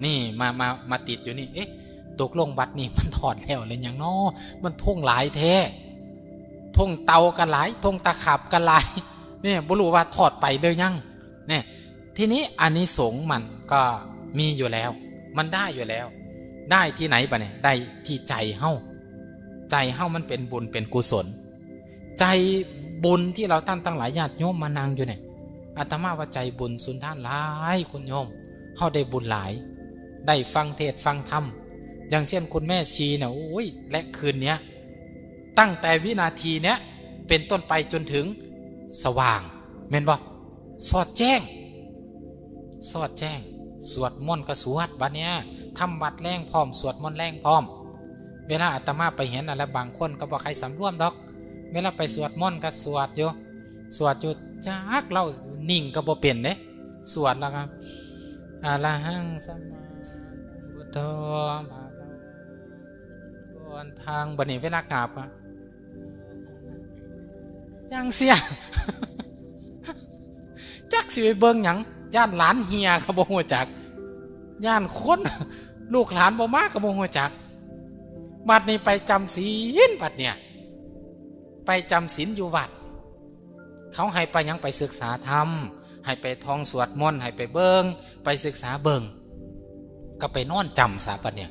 นี่มา มา มาติดอยู่นี่ เอ๊ะ ตกลงวัดนี้มันทอดแล้วหรือยังน้อ มันธงหลายแท้ ธงเต่าก็หลาย ธงตะขาบก็หลาย เนี่ย บ่รู้ว่าทอดไปหรือยัง เนี่ย ทีนี้อานิสงส์มันก็มีอยู่แล้ว มันได้อยู่แล้ว ได้ที่ไหนบะเนี่ย ได้ที่ใจเฮา ใจเฮามันเป็นบุญเป็นกุศล ใจบุญที่เราท่านทั้งหลายญาติโยมมานั่งอยู่เนี่ย อาตมาว่าใจบุญสุนทานหลาย คุณโยม เฮาได้บุญหลาย ได้ฟังเทศน์ฟังธรรม อย่างเช่นคุณแม่ชีเนี่ย โอ้ย และคืนเนี้ย ตั้งแต่วินาทีเนี้ย เป็นต้นไปจนถึงสว่าง แม่นบ่ สอดแจ้ง สอดแจ้ง สวดมนต์ก็สวด บัดเนี้ย ทำวัดแลงพร้อม สวดมนต์แลงพร้อม เวลาอาตมาไปเห็นอะไรบางคนก็บ่ใครสำรวมดอก เวลาไปสวดมนต์ก็สวดอยู่ สวดอยู่ จักเล่านิ่งก็บ่เป็นเด้ สวดแล้วก็ อะระหังสัมมาสัมพุทโธ ภะคะวา ก่อนทาง บัดนี้เวลากราบอะ จังเสีย จักสิไปเบิ่งหยัง ย่านหลานเหียก็บ่ฮู้จัก ย่านคน ลูกหลานบ่มาก็บ่ฮู้จัก บัดนี้ไปจำศีล บัดเนี่ย ไปจำศีลอยู่วัด เขาให้ไปหยัง ไปศึกษาธรรม ให้ไปท่องสวดมนต์ ให้ไปเบิ่ง ไปศึกษาเบิ่ง ก็ไปนอนจำซะบัดเนี่ย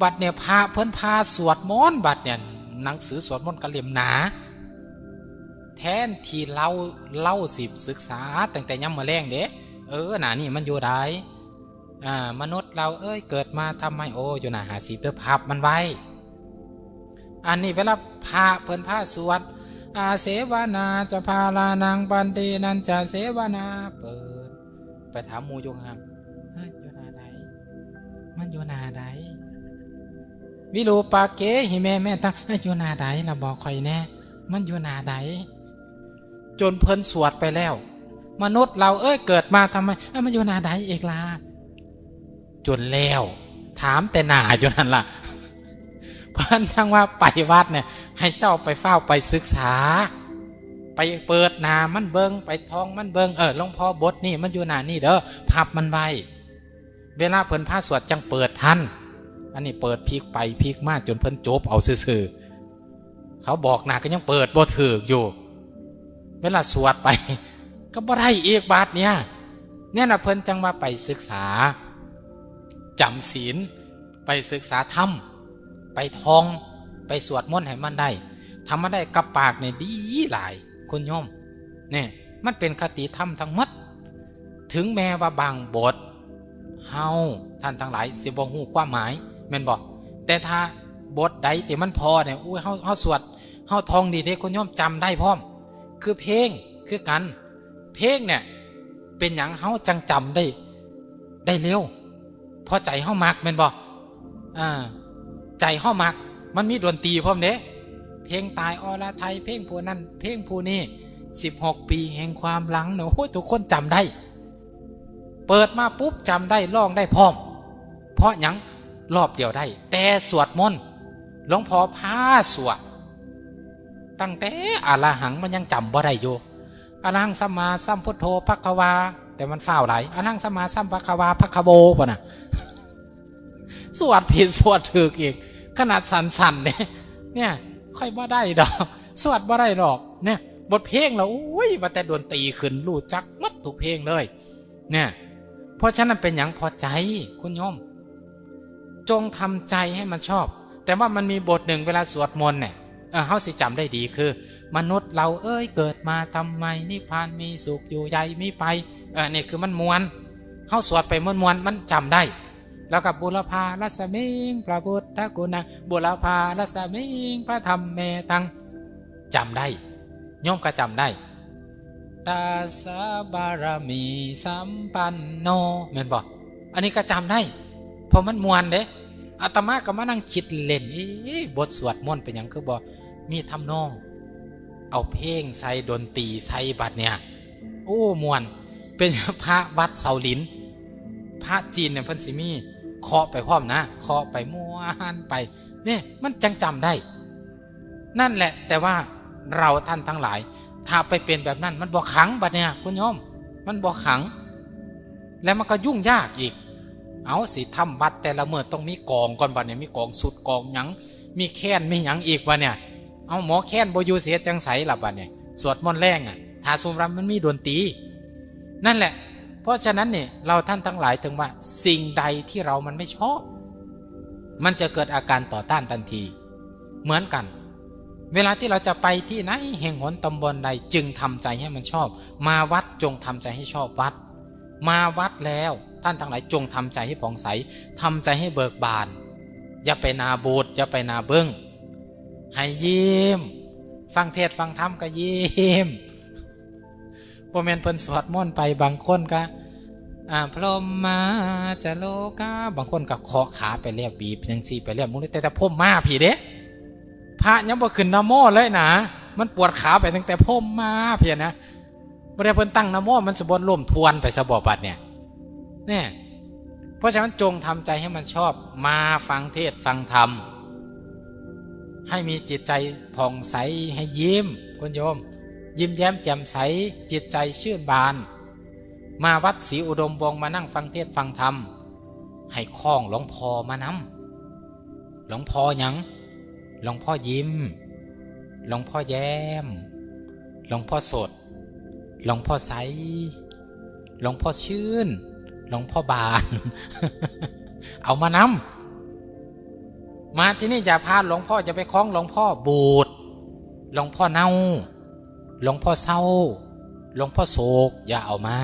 บัดเนี่ยพระเพิ่นพาสวดมนต์ บัดเนี่ย หนังสือสวดมนต์ก็เล่มหนา แทนที่เรา เราสิศึกษาตั้งแต่ยามมื้อแลงเด้ เออ หน้านี่มันอยู่ใด อ่า มนุษย์เราเอ้ย เกิดมาทำไม โอ้ อยู่หน้าห้าสิบเด้อ พับมันไว้ อันนี้เวลาพระเพิ่นพาสวด อาเสวนาจะพาลานังปันเตนันจะเสวนา เปิด ไปถามหมู่อยู่ข้างๆ เฮ้ย อยู่หน้าใด มันอยู่หน้าใด วิรูปาเกหิแม่ แม่ตั้ง เฮ้ย อยู่หน้าใดล่ะ บอกข่อยแน่ มันอยู่หน้าใด จนเพิ่นสวดไปแล้ว มนุษย์เราเอ้ย เกิดมาทำไม เอ้ย มันอยู่หน้าใดอีกล่ะ จนแล้ว ถามแต่หน้าอยู่นั่นล่ะ เพิ่นจั่งว่าไปวัดเนี่ย ให้เจ้าไปฟ้าวไปศึกษา ไปเปิดหน้ามันเบิ่ง ไปท่องมันเบิ่ง เออ หลวงพ่อบทนี่มันอยู่หน้านี่เด้อ พับมันไว้ เวลาเพิ่นพาสวดจั่งเปิดทัน อันนี้เปิดพลิกไปพลิกมาจนเพิ่นจบเอาซื่อๆ เขาบอกหน้าก็ยังเปิดบ่ถืกอยู่ เวลาสวดไป ก็บ่ได้อีกบาดเนี่ย เนี่ยนะเพิ่นจั่งว่าไปศึกษา จำศีล ไปศึกษาธรรม ไปท่อง ไปสวดมนต์ให้มันได้ ถ้ามันได้กับปากเนี่ยดีหลาย คุณโยม เนี่ย มันเป็นคติธรรมทั้งหมด ถึงแม้ว่าบางบท เฮา ท่านทั้งหลายสิบ่ฮู้ความหมาย แม่นบ่ แต่ถ้าบทใดที่มันพอเนี่ย อุ้ย เฮา เฮาสวด เฮาท่องดีเด้ คุณโยมจำได้พร้อม คือเพลง คือกัน เพลงเนี่ย เป็นหยังเฮาจั่งจำได้ ได้เร็ว เพราะใจเฮามัก แม่นบ่ อ่า ใจเฮามัก มันมีดนตรีพร้อมเด้ เพลงตายอรไทย เพลงผู้นั้น เพลงผู้นี้ สิบหกปีแห่งความหลังเนี่ย โอ้ย ทุกคนจำได้ เปิดมาปุ๊บจำได้ ร้องได้พร้อม เพราะหยัง รอบเดียวได้ แต่สวดมนต์ หลวงพ่อพาสวด ตั้งแต่อะระหังมันยังจำบ่ได้อยู่ อะระหังสัมมาสัมพุทโธภะคะวา แต่มันฟ้าวหลาย อะระหังสัมมาสัมภะคะวา ภะคะโว ปะนะ สวดผิดสวดถูกอีก ขนาดสั้นๆเนี่ย เนี่ย ค่อยบ่ได้ดอก สวดบ่ได้ดอก เนี่ย บทเพลงละ โอ้ย ว่าแต่ดนตรีขึ้น ฮู้จักหมดทุกเพลงเลย เนี่ย เพราะฉะนั้นเป็นหยัง พอใจ คุณโยม จงทำใจให้มันชอบ แต่ว่ามันมีบทหนึ่ง เวลาสวดมนต์เนี่ย เออ เฮาสิจำได้ดีคือ มนุษย์เราเอ้ย เกิดมาทำไม นิพพานมีสุขอยู่ใหญ่มีไป เออ นี่คือมันม่วน เฮาสวดไปม่วนๆ มันจำได้ แล้วก็ บุรพารัสมิง พระพุทธกุณัง บุรพารัสมิง พระธรรมเมตัง จำได้ โยมก็จำได้ ตาสะบารมีสัมปันโน แม่นบ่ อันนี้ก็จำได้ เพราะมันม่วนเด้ อาตมาก็มานั่งคิดเล่น เอ๊ะ บทสวดมนต์เป็นหยังคือบ่มีทำนอง เอาเพลงใส่ ดนตรีใส่ บัดเนี่ย โอ้ ม่วน เป็นพระวัดเสาหลิน พระจีนเนี่ยเพิ่นสิมีเคาะไปพร้อมนะ เคาะไปม่วนไป เนี่ย มันจังจำได้ นั่นแหละ แต่ว่าเราท่านทั้งหลาย ถ้าไปเป็นแบบนั้น มันบ่ขลัง บัดเนี่ย คุณโยม มันบ่ขลัง แล้วมันก็ยุ่งยากอีก เอาสิ ทำวัดแต่ละมื้อต้องมีกลองก่อน บัดเนี่ย มีกลองสุด กลองหยัง มีแคน มีหยังอีก บัดเนี่ย เอา หมอแคนบ่อยู่ สิเฮ็ดจังใสล่ะ บัดเนี่ย สวดมนต์แลงอะ ถ้าสมมุติว่ามันมีดนตรี นั่นแหละ เพราะฉะนั้นเนี่ย เราท่านทั้งหลาย ถึงว่าสิ่งใดที่เรามันไม่ชอบ มันจะเกิดอาการต่อต้านทันที เหมือนกัน เวลาที่เราจะไปที่ไหน แห่งหนตำบลใด จึงทำใจให้มันชอบ มาวัดจงทำใจให้ชอบวัด มาวัดแล้ว ท่านทั้งหลาย จงทำใจให้ผ่องใส ทำใจให้เบิกบาน อย่าไปหน้าบูด อย่าไปหน้าเบิ่ง ให้ยิ้ม ฟังเทศน์ฟังธรรมก็ยิ้ม บ่แม่นเพิ่นสวดมนต์ไป บางคนก็ อ่า พรหมมาจะโลกา บางคนก็เคาะขาไปแล้ว บีบจังซี่ไปแล้ว มึงแต่ แต่พรหมมาพี้เด้ พระยังบ่ขึ้นนะโมเลยนะ มันปวดขาไปตั้งแต่พรหมมาพี้นะ บ่ได้เพิ่นตั้งนะโม มันสิบ่ล้มทวนไปซะบ่ บัดเนี่ย เนี่ย เพราะฉะนั้นจงทำใจให้มันชอบ มาฟังเทศน์ฟังธรรม ให้มีจิตใจผ่องใส ให้ยิ้ม คุณโยม ยิ้มแย้มแจ่มใส จิตใจชื่นบาน มาวัดศรีอุดมวงศ์ มานั่งฟังเทศน์ฟังธรรม ให้คล้องหลวงพ่อมานำ หลวงพ่อหยัง หลวงพ่อยิ้ม หลวงพ่อแย้ม หลวงพ่อสด หลวงพ่อใส หลวงพ่อชื่น หลวงพ่อบาน เอามานำ มาที่นี่อย่าพาหลวงพ่อ อย่าไปคล้องหลวงพ่อบูด หลวงพ่อเน่า หลวงพ่อเศร้า หลวงพ่อโศก อย่าเอามา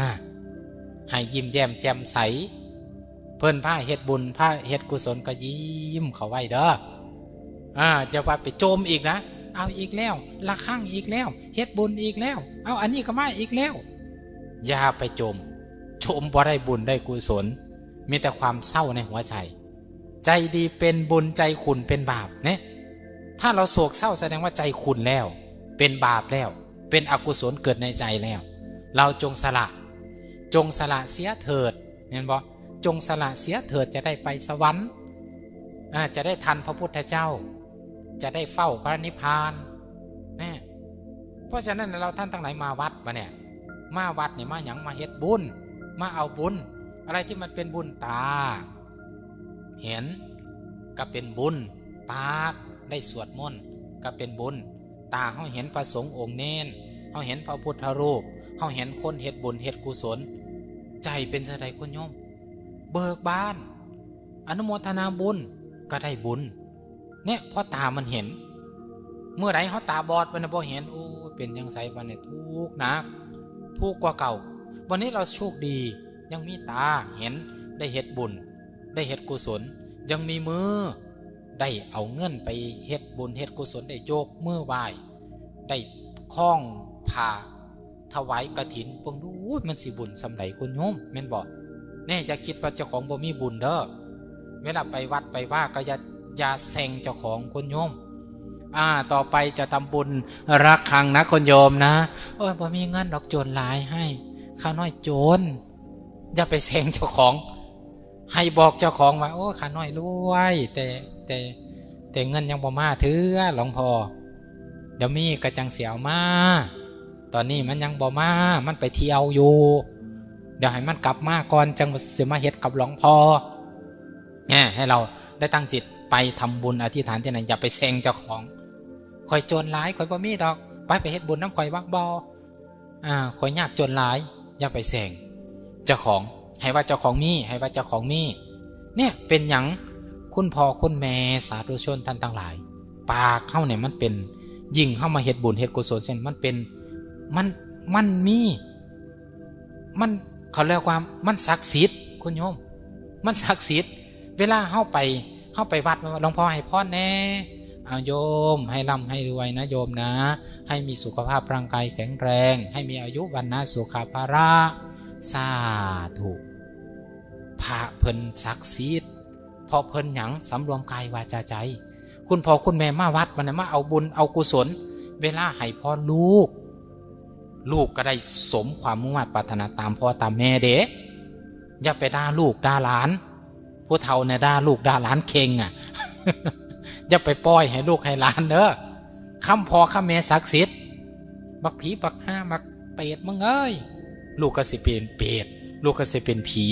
ให้ยิ้มแย้มแจ่มใส เพิ่นพาเฮ็ดบุญ พาเฮ็ดกุศลก็ยิ้มเข้าไว้เด้อ อ่า อย่าว่าไปโจมอีกนะ เอาอีกแล้ว ละครั้งอีกแล้ว เฮ็ดบุญอีกแล้ว เอาอันนี้ก็มาอีกแล้ว อย่าไปโจม โจมบ่ได้บุญได้กุศล มีแต่ความเศร้าในหัวใจ ใจดีเป็นบุญ ใจขุ่นเป็นบาปเนี่ย ถ้าเราโศกเศร้าแสดงว่าใจขุ่นแล้ว เป็นบาปแล้ว เป็นอกุศลเกิดในใจแล้ว เราจงสละ จงสละเสียเถิด เห็นบ่ จงสละเสียเถิด จะได้ไปสวรรค์ อ่า จะได้ทันพระพุทธเจ้า จะได้เฝ้าพระนิพพาน แน่ เพราะฉะนั้นเราท่านทั้งหลายมาวัดมาเนี่ย มาวัดเนี่ยมาหยัง มาเฮ็ดบุญ มาเอาบุญ อะไรที่มันเป็นบุญ ตาเห็นก็เป็นบุญ ปากได้สวดมนต์ก็เป็นบุญ ตาเฮาเห็นพระสงฆ์องค์เณร เฮาเห็นพระพุทธรูป เฮาเห็นคนเฮ็ดบุญเฮ็ดกุศล ใจเป็นจั่งใดคุณโยม เบิกบาน อนุโมทนาบุญก็ได้บุญ เนี่ย เพราะตามันเห็น เมื่อไหร่เฮาตาบอด มันบ่เห็น โอ้ย เป็นจั่งใด บัดนี้ทุกข์หนัก ทุกข์กว่าเก่า วันนี้เราโชคดี ยังมีตาเห็น ได้เฮ็ดบุญ ได้เฮ็ดกุศล ยังมีมือ ได้เอาเงินไปเฮ็ดบุญเฮ็ดกุศล ได้ยกมือไหว้ ได้คล้องผ้า ถวายกฐิน เบิ่งดู มันสิบุญส่ำใดคุณโยม แม่นบ่ แน่ อย่าคิดว่าเจ้าของบ่มีบุญเด้อ เวลาไปวัดไปวาก็อย่า อย่าแซงเจ้าของคุณโยม อ่า ต่อไปจะทำบุญระฆังนะคุณโยมนะ โอ้ย บ่มีเงินดอก จนหลาย ให้ข้าน้อยจน อย่าไปแซงเจ้าของ ให้บอกเจ้าของว่า โอ้ ข้าน้อยรวย แต่ แต่ แต่เงินยังบ่มาเทื่อหลวงพ่อ เดี๋ยวมีก็จั่งสิเอามา ตอนนี้มันยังบ่มา มันไปเที่ยวอยู่ เดี๋ยวให้มันกลับมาก่อน จั่งสิมาเฮ็ดกับหลวงพ่อ เนี่ย ให้เราได้ตั้งจิตไปทำบุญอธิษฐานที่ไหน อย่าไปแซงเจ้าของ ข้อยจนหลาย ข้อยบ่มีดอก ไป ไปเฮ็ดบุญนำข่อยบ่ บ่ อ่า ข่อยยากจนหลาย อย่าไปแซงเจ้าของ ให้ว่าเจ้าของมี ให้ว่าเจ้าของมี เนี่ย เป็นหยัง คุณพ่อคุณแม่สาธุชนท่านทั้งหลาย ปากเฮาเนี่ยมันเป็น ยิ่งเฮามาเฮ็ดบุญเฮ็ดกุศลเช่น มันเป็น มัน มันมี มัน เขาเรียกว่ามันศักดิ์สิทธิ์ คุณโยม มันศักดิ์สิทธิ์ เวลาเฮาไป เฮาไปวัด หลวงพ่อให้พรแหน่ เอาโยม ให้ร่ำให้รวยนะโยมนะ ให้มีสุขภาพร่างกายแข็งแรง ให้มีอายุวรรณะสุขะพละ สาธุ พระเพิ่นศักดิ์สิทธิ์ เพราะเพิ่นหยัง สำรวมกายวาจาใจ คุณพ่อคุณแม่มาวัด มันมาเอาบุญเอากุศล เวลาให้พรลูก ลูกก็ได้สมความมุ่งมาดปรารถนาตามพ่อตามแม่เด้ อย่าไปด่าลูกด่าหลาน ผู้เฒ่าเนี่ยด่าลูกด่าหลานเข่งอะ อย่าไปปล่อยให้ลูกให้หลานเด้อ คำพ่อคำแม่ศักดิ์สิทธิ์ บักผีบักห่าบักเปรตมึงเอ้ย ลูกก็สิเป็นเปรต ลูกก็สิเป็นผี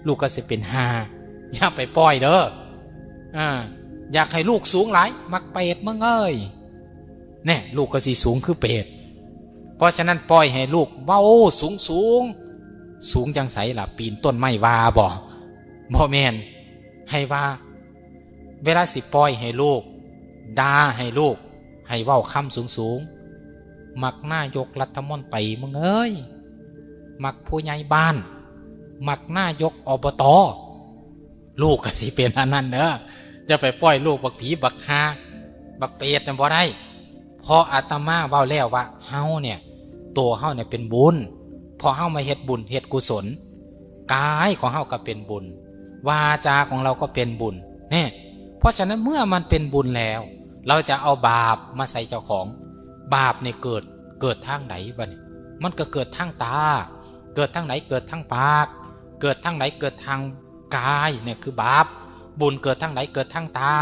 ลูกก็สิเป็นห่า อย่าไปปล่อยเด้อ อ่า อยากให้ลูกสูงหลาย บักเปรตมึงเอ้ย แน่ ลูกก็สิสูงคือเปรต เพราะฉะนั้นปล่อยให้ลูกเว้าสูงสูง สูงจั่งใสล่ะ ปีนต้นไม้ว่าบ่ บ่แม่น ให้ว่า เวลาสิปล่อยให้ลูก ด่าให้ลูก ให้เว้าคำสูงสูง มักนายกรัฐมนตรีมึงเอ้ย มักผู้ใหญ่บ้าน มักนายก อบต. ลูกก็สิเป็นอันนั้นเด้อ จะไปปล่อยลูกบักผีบักห่า บักเปรตนั่นบ่ได้ เพราะอาตมาเว้าแล้วว่าเฮาเนี่ย ตัวเฮาเนี่ยเป็นบุญ เพราะเฮามาเฮ็ดบุญเฮ็ดกุศล กายของเฮาก็เป็นบุญ วาจาของเราก็เป็นบุญ แน่ เพราะฉะนั้นเมื่อมันเป็นบุญแล้ว เราจะเอาบาปมาใส่เจ้าของ บาปเนี่ยเกิด เกิดทางใดบัดนี้ มันก็เกิดทางตา เกิดทางไหน เกิดทางปาก เกิดทางไหน เกิดทางกาย เนี่ยคือบาป บุญเกิดทางไหน เกิดทางตา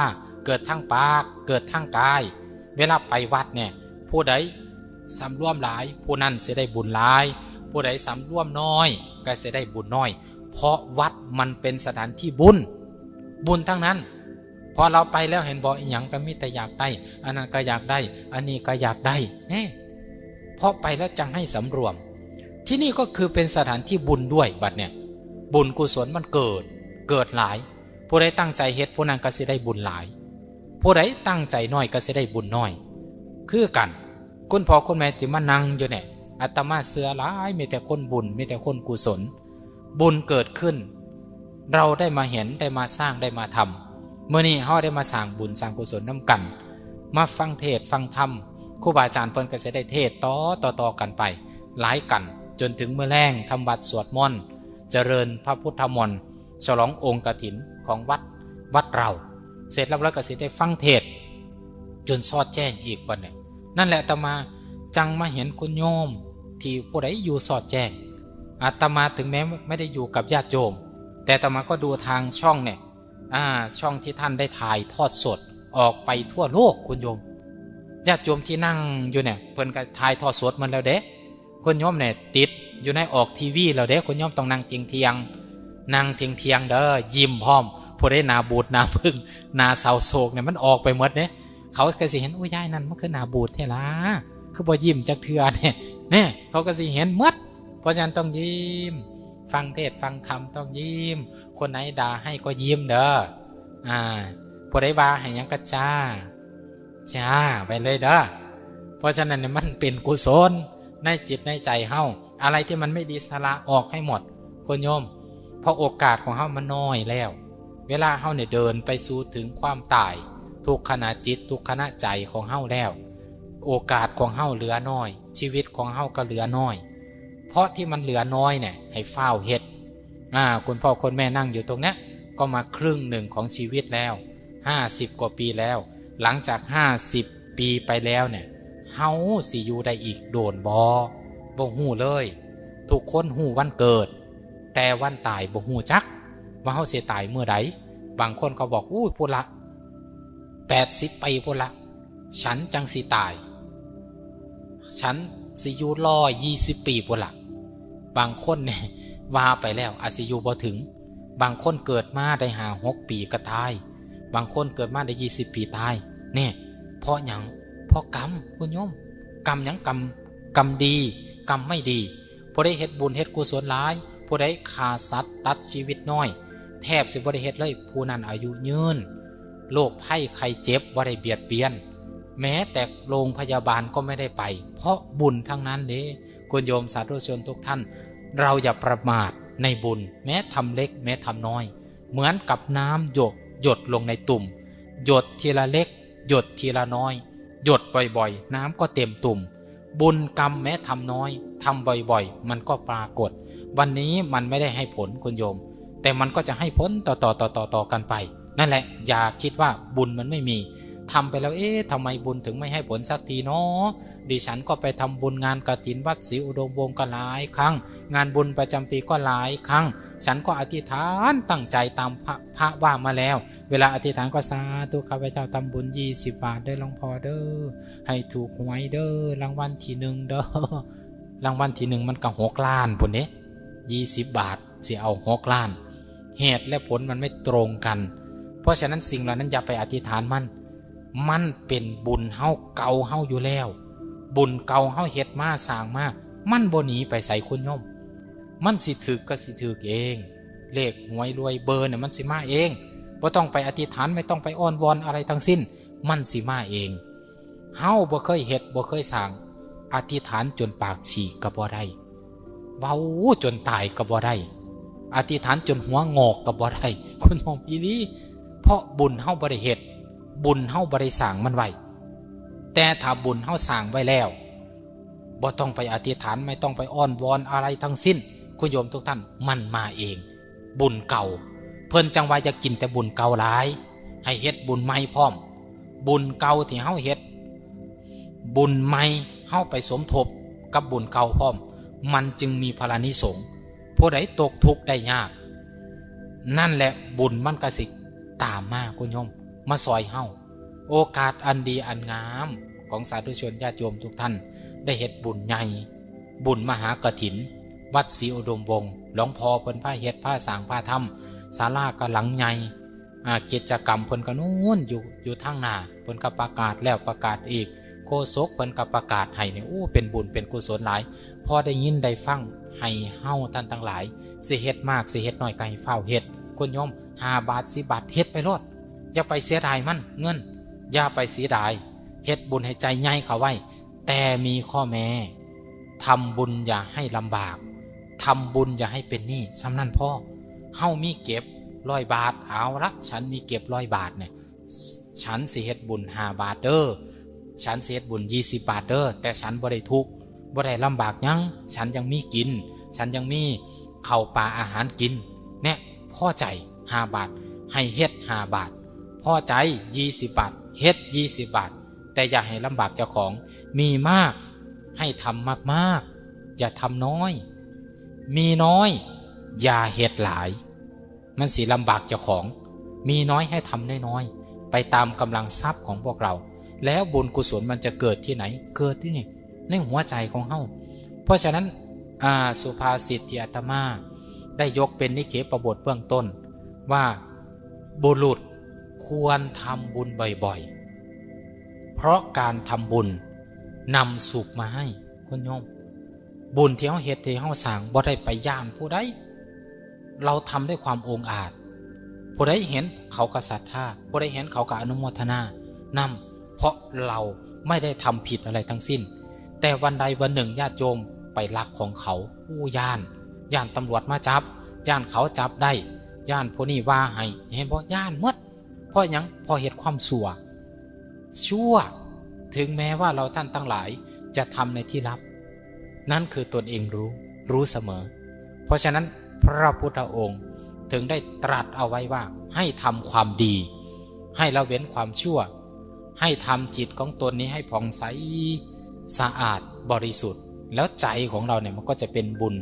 เกิดทางปาก เกิดทางกาย เวลาไปวัดเนี่ย ผู้ใดสำรวมหลาย ผู้นั้นสิได้บุญหลาย ผู้ใดสำรวมน้อย ก็สิได้บุญน้อย เพราะวัดมันเป็นสถานที่บุญ บุญทั้งนั้น พอเราไปแล้วเห็นบ่ อีหยังก็มีแต่อยากได้ อันนั้นก็อยากได้ อันนี้ก็อยากได้ แน่ เพราะไปแล้วจั่งให้สำรวม ที่นี่ก็คือเป็นสถานที่บุญด้วย บัดเนี่ย บุญกุศลมันเกิด เกิดหลาย ผู้ใดตั้งใจเฮ็ด ผู้นั้นก็สิได้บุญหลาย ผู้ใดตั้งใจน้อยก็สิได้บุญน้อย คือกัน คุณพ่อคุณแม่ที่มานั่งอยู่เนี่ย อาตมาเชื่อหลาย มีแต่คนบุญ มีแต่คนกุศล บุญเกิดขึ้น เราได้มาเห็น ได้มาสร้าง ได้มาทำ มื้อนี้เฮาได้มาสร้างบุญสร้างกุศลนำกัน มาฟังเทศน์ฟังธรรม ครูบาอาจารย์เพิ่นก็สิได้เทศน์ต่อ ต่อ ต่อกันไป หลายกัน จนถึงมื้อแลง ทำวัตรสวดมนต์ เจริญพระพุทธมนต์ ฉลององค์กฐินของวัด วัดเรา เสร็จแล้วเราก็สิได้ฟังเทศน์ จนสอดแจ้งอีกบัดเนี่ย นั่นแหละอาตมาจั่งมาเห็นคุณโยมที่ผู้ใดอยู่สอดแจ้ง อาตมาถึงแม้ไม่ได้อยู่กับญาติโยม แต่อาตมาก็ดูทางช่องเนี่ย อ่า ช่องที่ท่านได้ถ่ายทอดสดออกไปทั่วโลกคุณโยม ญาติโยมที่นั่งอยู่เนี่ย เพิ่นก็ถ่ายทอดสดหมดแล้วเด้ คุณโยมเนี่ยติดอยู่ในออกทีวีแล้วเด้ คุณโยมต้องนั่งเทียงๆ นั่งเทียงๆ เด้อ ยิ้มพร้อม ผู้ใดหน้าบูดหน้าบึ้ง หน้าเศร้าโศกเนี่ยมันออกไปหมดเด้ เขาก็สิเห็น โอ้ย ยายนั่นมันคือหน้าบูดแท้ล่ะ คือบ่ยิ้มจักเทื่อเนี่ย เนี่ย เขาก็สิเห็นหมด เพราะฉะนั้นต้องยิ้ม ฟังเทศน์ฟังธรรมต้องยิ้ม คนไหนด่าให้ก็ยิ้มเด้อ อ่า ผู้ใดว่าให้หยังก็จ้า จ้า ไปเลยเด้อ เพราะฉะนั้นเนี่ยมันเป็นกุศลในจิตในใจเฮา อะไรที่มันไม่ดีสละออกให้หมด คุณโยม เพราะโอกาสของเฮามันน้อยแล้ว เวลาเฮาเนี่ยเดินไปสู่ถึงความตาย ทุกขณะจิต ทุกขณะใจของเฮาแล้ว โอกาสของเฮาเหลือน้อย ชีวิตของเฮาก็เหลือน้อย เพราะที่มันเหลือน้อยเนี่ย ให้ฟ้าวเฮ็ด อ่า คุณพ่อคุณแม่นั่งอยู่ตรงเนี้ย ก็มาครึ่งหนึ่งของชีวิตแล้ว ห้าสิบกว่าปีแล้ว หลังจากห้าสิบปีไปแล้วเนี่ย เฮาสิอยู่ได้อีกโดนบ่ บ่ฮู้เลย ทุกคนฮู้วันเกิด แต่วันตายบ่ฮู้จัก ว่าเฮาสิตายเมื่อใด บางคนก็บอก อู้ย พุ้นละ แปดสิบปีพุ้นละ ฉันจั่งสิตาย ฉันสิอยู่ร้อยยี่สิบปีพุ้นละ บางคนเนี่ย ว่าไปแล้วอาจสิอยู่บ่ถึง บางคนเกิดมาได้ห้าหกปีก็ตาย บางคนเกิดมาได้ยี่สิบปีตาย เนี่ย เพราะหยัง เพราะกรรม คุณโยม กรรมหยัง กรรม กรรมดี กรรมไม่ดี ผู้ใดเฮ็ดบุญเฮ็ดกุศลหลาย ผู้ใดฆ่าสัตว์ตัดชีวิตน้อย แทบสิบ่ได้เฮ็ดเลย ผู้นั้นอายุยืน โรคภัยไข้เจ็บบ่ได้เบียดเบียน แม้แต่โรงพยาบาลก็ไม่ได้ไป เพราะบุญทั้งนั้นเด้ คุณโยมสาธุชนทุกท่าน เราอย่าประมาทในบุญ แม้ทำเล็กแม้ทำน้อย เหมือนกับน้ำหยด หยดลงในตุ่ม หยดทีละเล็ก หยดทีละน้อย หยดบ่อยๆ น้ำก็เต็มตุ่ม บุญกรรมแม้ทำน้อย ทำบ่อยๆ มันก็ปรากฏ วันนี้มันไม่ได้ให้ผลคุณโยม แต่มันก็จะให้ผลต่อๆ ต่อๆ ต่อๆ กันไป นั่นแหละ อย่าคิดว่าบุญมันไม่มี ทำไปแล้ว เอ๊ะ ทำไมบุญถึงไม่ให้ผลสักทีเนาะ ดิฉันก็ไปทำบุญงานกฐินวัดศรีอุดมวงศ์ก็หลายครั้ง งานบุญประจำปีก็หลายครั้ง ฉันก็อธิษฐานตั้งใจตามพระ พระว่ามาแล้ว เวลาอธิษฐานก็ สาธุ ข้าพเจ้าทำบุญยี่สิบบาทเด้อหลวงพ่อเด้อ ให้ถูกหวยเด้อ รางวัลที่หนึ่งเด้อ รางวัลที่หนึ่งมันก็หกล้านพุ้นเด้ ยี่สิบบาทสิเอาหกล้าน เหตุและผลมันไม่ตรงกัน เพราะฉะนั้นสิ่งเหล่านั้นอย่าไปอธิษฐานมัน มันเป็นบุญเฮาเก่าเฮาอยู่แล้ว บุญเก่าเฮาเฮ็ดมาสร้างมา มันบ่หนีไปไสคุณโยม มันสิถืกก็สิถืกเอง เลขหวยรวยเบอร์เนี่ยมันสิมาเอง บ่ต้องไปอธิษฐาน ไม่ต้องไปอ้อนวอนอะไรทั้งสิ้น มันสิมาเอง เฮาบ่เคยเฮ็ดบ่เคยสร้าง อธิษฐานจนปากฉีกก็บ่ได้ เว้าจนตายก็บ่ได้ อธิษฐานจนหัวงอกก็บ่ได้ คุณโยม อีหลี เพราะบุญเฮาบ่ได้เฮ็ด บุญเฮาบ่ได้สร้างมันไว้ แต่ถ้าบุญเฮาสร้างไว้แล้ว บ่ต้องไปอธิษฐาน ไม่ต้องไปอ้อนวอนอะไรทั้งสิ้น คุณโยมทุกท่าน มันมาเอง บุญเก่า เพิ่นจั่งว่าอย่ากินแต่บุญเก่าหลาย ให้เฮ็ดบุญใหม่พร้อม บุญเก่าที่เฮาเฮ็ด บุญใหม่เฮาไปสมทบกับบุญเก่าพร้อม มันจึงมีผลานิสงส์ ผู้ใดตกทุกข์ได้ยาก นั่นแหละบุญมันก็สิตามมาคุณโยม มาซอยเฮา โอกาสอันดีอันงามของสาธุชนญาติโยมทุกท่าน ได้เฮ็ดบุญใหญ่ บุญมหากฐิน วัดศรีอุดมวงศ์ หลวงพ่อเพิ่นพาเฮ็ดพาสร้างพาทำ ศาลาก็หลังใหญ่ อ่า กิจกรรมเพิ่นก็นู่นอยู่ อยู่ทางหน้า เพิ่นก็ประกาศแล้วประกาศอีก โฆษกเพิ่นก็ประกาศให้นี่ โอ้ เป็นบุญเป็นกุศลหลาย พอได้ยินได้ฟัง ให้เฮาท่านทั้งหลาย สิเฮ็ดมากสิเฮ็ดน้อยก็ให้ฟ้าวเฮ็ด คุณโยม ห้าบาท สิบบาท เฮ็ดไปโลด อย่าไปเสียดายมัน เงิน อย่าไปเสียดาย เฮ็ดบุญให้ใจใหญ่เข้าไว้ แต่มีข้อแม้ ทำบุญอย่าให้ลำบาก ทำบุญอย่าให้เป็นหนี้ ส่ำนั้นพอ เฮามีเก็บร้อยบาท เอาละ ฉันมีเก็บร้อยบาทเนี่ย ฉันสิเฮ็ดบุญห้าบาทเด้อ ฉันสิเฮ็ดบุญยี่สิบบาทเด้อ แต่ฉันบ่ได้ทุกข์ บ่ได้ลำบากหยัง ฉันยังมีกิน ฉันยังมีข้าวปลาอาหารกิน เนี่ย พอใจห้าบาท ให้เฮ็ดห้าบาท พอใจยี่สิบบาท เฮ็ดยี่สิบบาท แต่อย่าให้ลำบากเจ้าของ มีมาก ให้ทำมากๆ อย่าทำน้อย มีน้อย อย่าเฮ็ดหลาย มันสิลำบากเจ้าของ มีน้อยให้ทำน้อยๆ ไปตามกำลังทรัพย์ของพวกเรา แล้วบุญกุศลมันจะเกิดที่ไหน เกิดที่นี่ ในหัวใจของเฮา เพราะฉะนั้น อ่า สุภาษิตที่อาตมาได้ยกเป็นนิเคปบทเบื้องต้น ว่าบุรุษควรทำบุญบ่อยๆ เพราะการทำบุญนำสุขมาให้ คุณโยม บุญที่เฮาเฮ็ดที่เฮาสร้างบ่ได้ไปย้านผู้ใด เราทำด้วยความองอาจ ผู้ใดเห็นเขาก็ศรัทธา ผู้ใดเห็นเขาก็อนุโมทนานำ เพราะเราไม่ได้ทำผิดอะไรทั้งสิ้น แต่วันใดวันหนึ่งญาติโยมไปลักของเขา อู้ย้าน ย้านตำรวจมาจับ ย้านเขาจับได้ ย้านผู้นี้ว่าให้ เห็นบ่ ย้านหมด เพราะหยัง เพราะเฮ็ดความชั่ว ชั่ว ถึงแม้ว่าเราท่านทั้งหลายจะทำในที่ลับ นั่นคือตนเองรู้ รู้เสมอ เพราะฉะนั้นพระพุทธองค์ถึงได้ตรัสเอาไว้ว่าให้ทำความดี ให้ละเว้นความชั่ว ให้ทำจิตของตนนี้ให้ผ่องใสสะอาดบริสุทธิ์ แล้วใจของเราเนี่ยมันก็จะเป็นบุญ